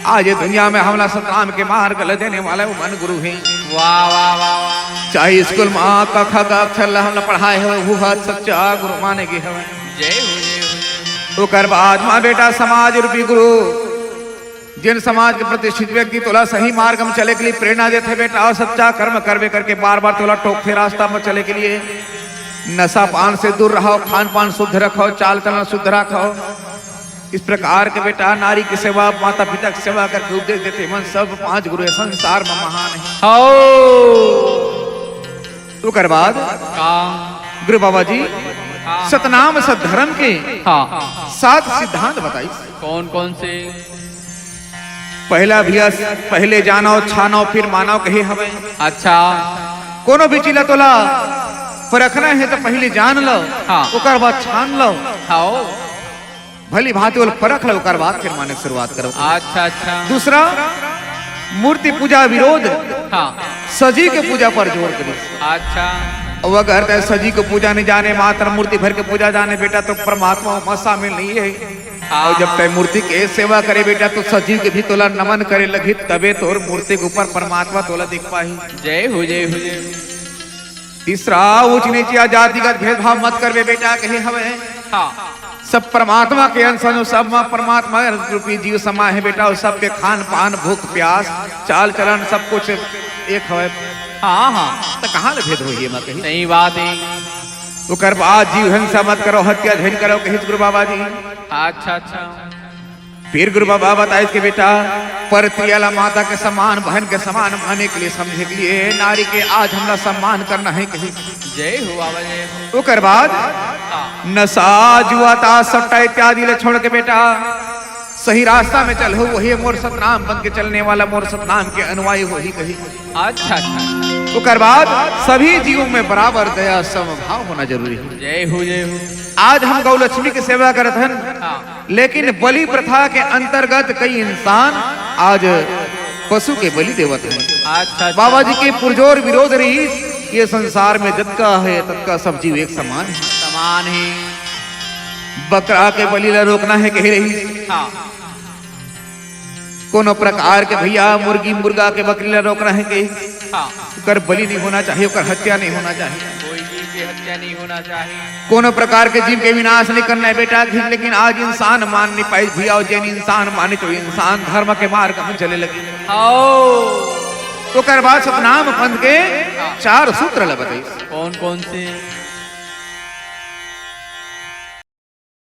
आज ये दुनिया में हमला सतनाम के मार्ग ला देने वाले वो मन गुरु हैं। वाह, वाह, वाह, वाह। चाहे स्कूल में क ख ग अक्षर ला हमला पढ़ाए हवे, वो ह सच्चा गुरु माने गे हवे। जय हो, जय हो। ओकर बाद माँ बेटा समाज रूपी गुरु, जिन समाज के प्रतिष्ठित व्यक्ति तोला सही मार्ग में चले के लिए प्रेरणा देथे बेटा, और सच्चा कर्म करबे करके बार बार तोला टोकथे रास्ता में चले के लिए। नशा पान से दूर रहो, खान पान शुद्ध रखो, चाल चलन शुद्ध रखो। इस प्रकार के बेटा नारी की सेवा, माता पिता की सेवा करके उपदेश देथे मन सब पांच गुरु ये संसार में महान है। हो। ओकर बाद का? गुरु बाबा जी हाँ। सतनाम सत धर्म के हाँ। सात सिद्धांत बताई। कौन कौन से? पहला भैया, पहले जानो छानो फिर मानो कहे हवे। अच्छा। कोनो भी चीज ला तोला परखना है तो पहले जान लो, हाँ। ओकर बाद छान लो। हाँ। भली भांति ओला परख लो, ओकर बाद फिर माने के शुरुआत करो। अच्छा, अच्छा। दूसरा, मूर्ति पूजा विरोध, हाँ। सजी के पूजा पर जोर करिस। अच्छा। और अगर तय सजी को पूजा नहीं जाने, मात्र मूर्ति भर के पूजा जाने बेटा, तो परमात्मा में शामिल नहीं है। हाँ। और जब तय मूर्ति के सेवा करे बेटा, तो सजी के भी तोला नमन करे लगी, तबे तोर मूर्ति के ऊपर परमात्मा तोला दिख पाही। जय हो, जय हो, जय हो। तीसरा, ऊंच नीच या जातिगत भेदभाव मत करबे बेटा, कहे हवे। हाँ। सब परमात्मा के अंश अन, सब मा परमात्मा रूपी जीव समाए हे बेटा, अउ सबके खान पान, भूख प्यास, चाल चलन, सब कुछ एक हवे। हाँ, हाँ। त कहाँ ले भेद होही एमा कही? सही बात है। ओकर बाद जीव हिंसा मत करो, हत्या झन करो, कहिस गुरु बाबा जी। अच्छा, अच्छा। फिर गुरु बाबा बताइस के बेटा, परती ला माता के समान, बहन के समान माने के लिए, समझे के लिए नारी के आज हमला सम्मान करना हे कहिस। जय हो बाबा, जय हो। ओकर बाद हाँ। नशा, जुआ, ताश, सट्टा इत्यादि ले छोड़ के बेटा सही रास्ता में चलहू, वही मोर सतनाम बन के चलने वाला, मोर सतनाम के अनुयायी होही कहिस। अच्छा, अच्छा। ओकर बाद सभी जीवों में बराबर दया, समभाव होना जरूरी हे। जय हो, जय हो। आज हम गौ लक्ष्मी के सेवा करत हन, हाँ। लेकिन बलि प्रथा के अंतर्गत कई इंसान आज पशु के बलि देवत हे। अच्छा, अच्छा। बाबा जी के पुरजोर विरोध रहिस, ये संसार में जतका हे, ततका सब जीव एक समान हे। समान हे। बकरा के बलि ला रोकना हे, कहे रहिस। हाँ। कोनो प्रकार के भैया मुर्गी, मुर्गा के, बकरी ला रोकना हे, कहे। हाँ। ओकर बलि नहीं होना चाहिए, ओकर हत्या नहीं होना चाहिए। कोई जीव के हत्या नहीं होना चाहिए। कोनो प्रकार के जीव के विनाश नहीं करना हे बेटा, लेकिन आज इंसान मान नहीं पाइस भैया, अउ जेन इंसान मानिस तो इंसान धर्म के मार्ग में चले लगिस। आओ। ओकर बाद सतनाम पंथ के हाँ। चार सूत्र ला बताइस। कौन कौन से?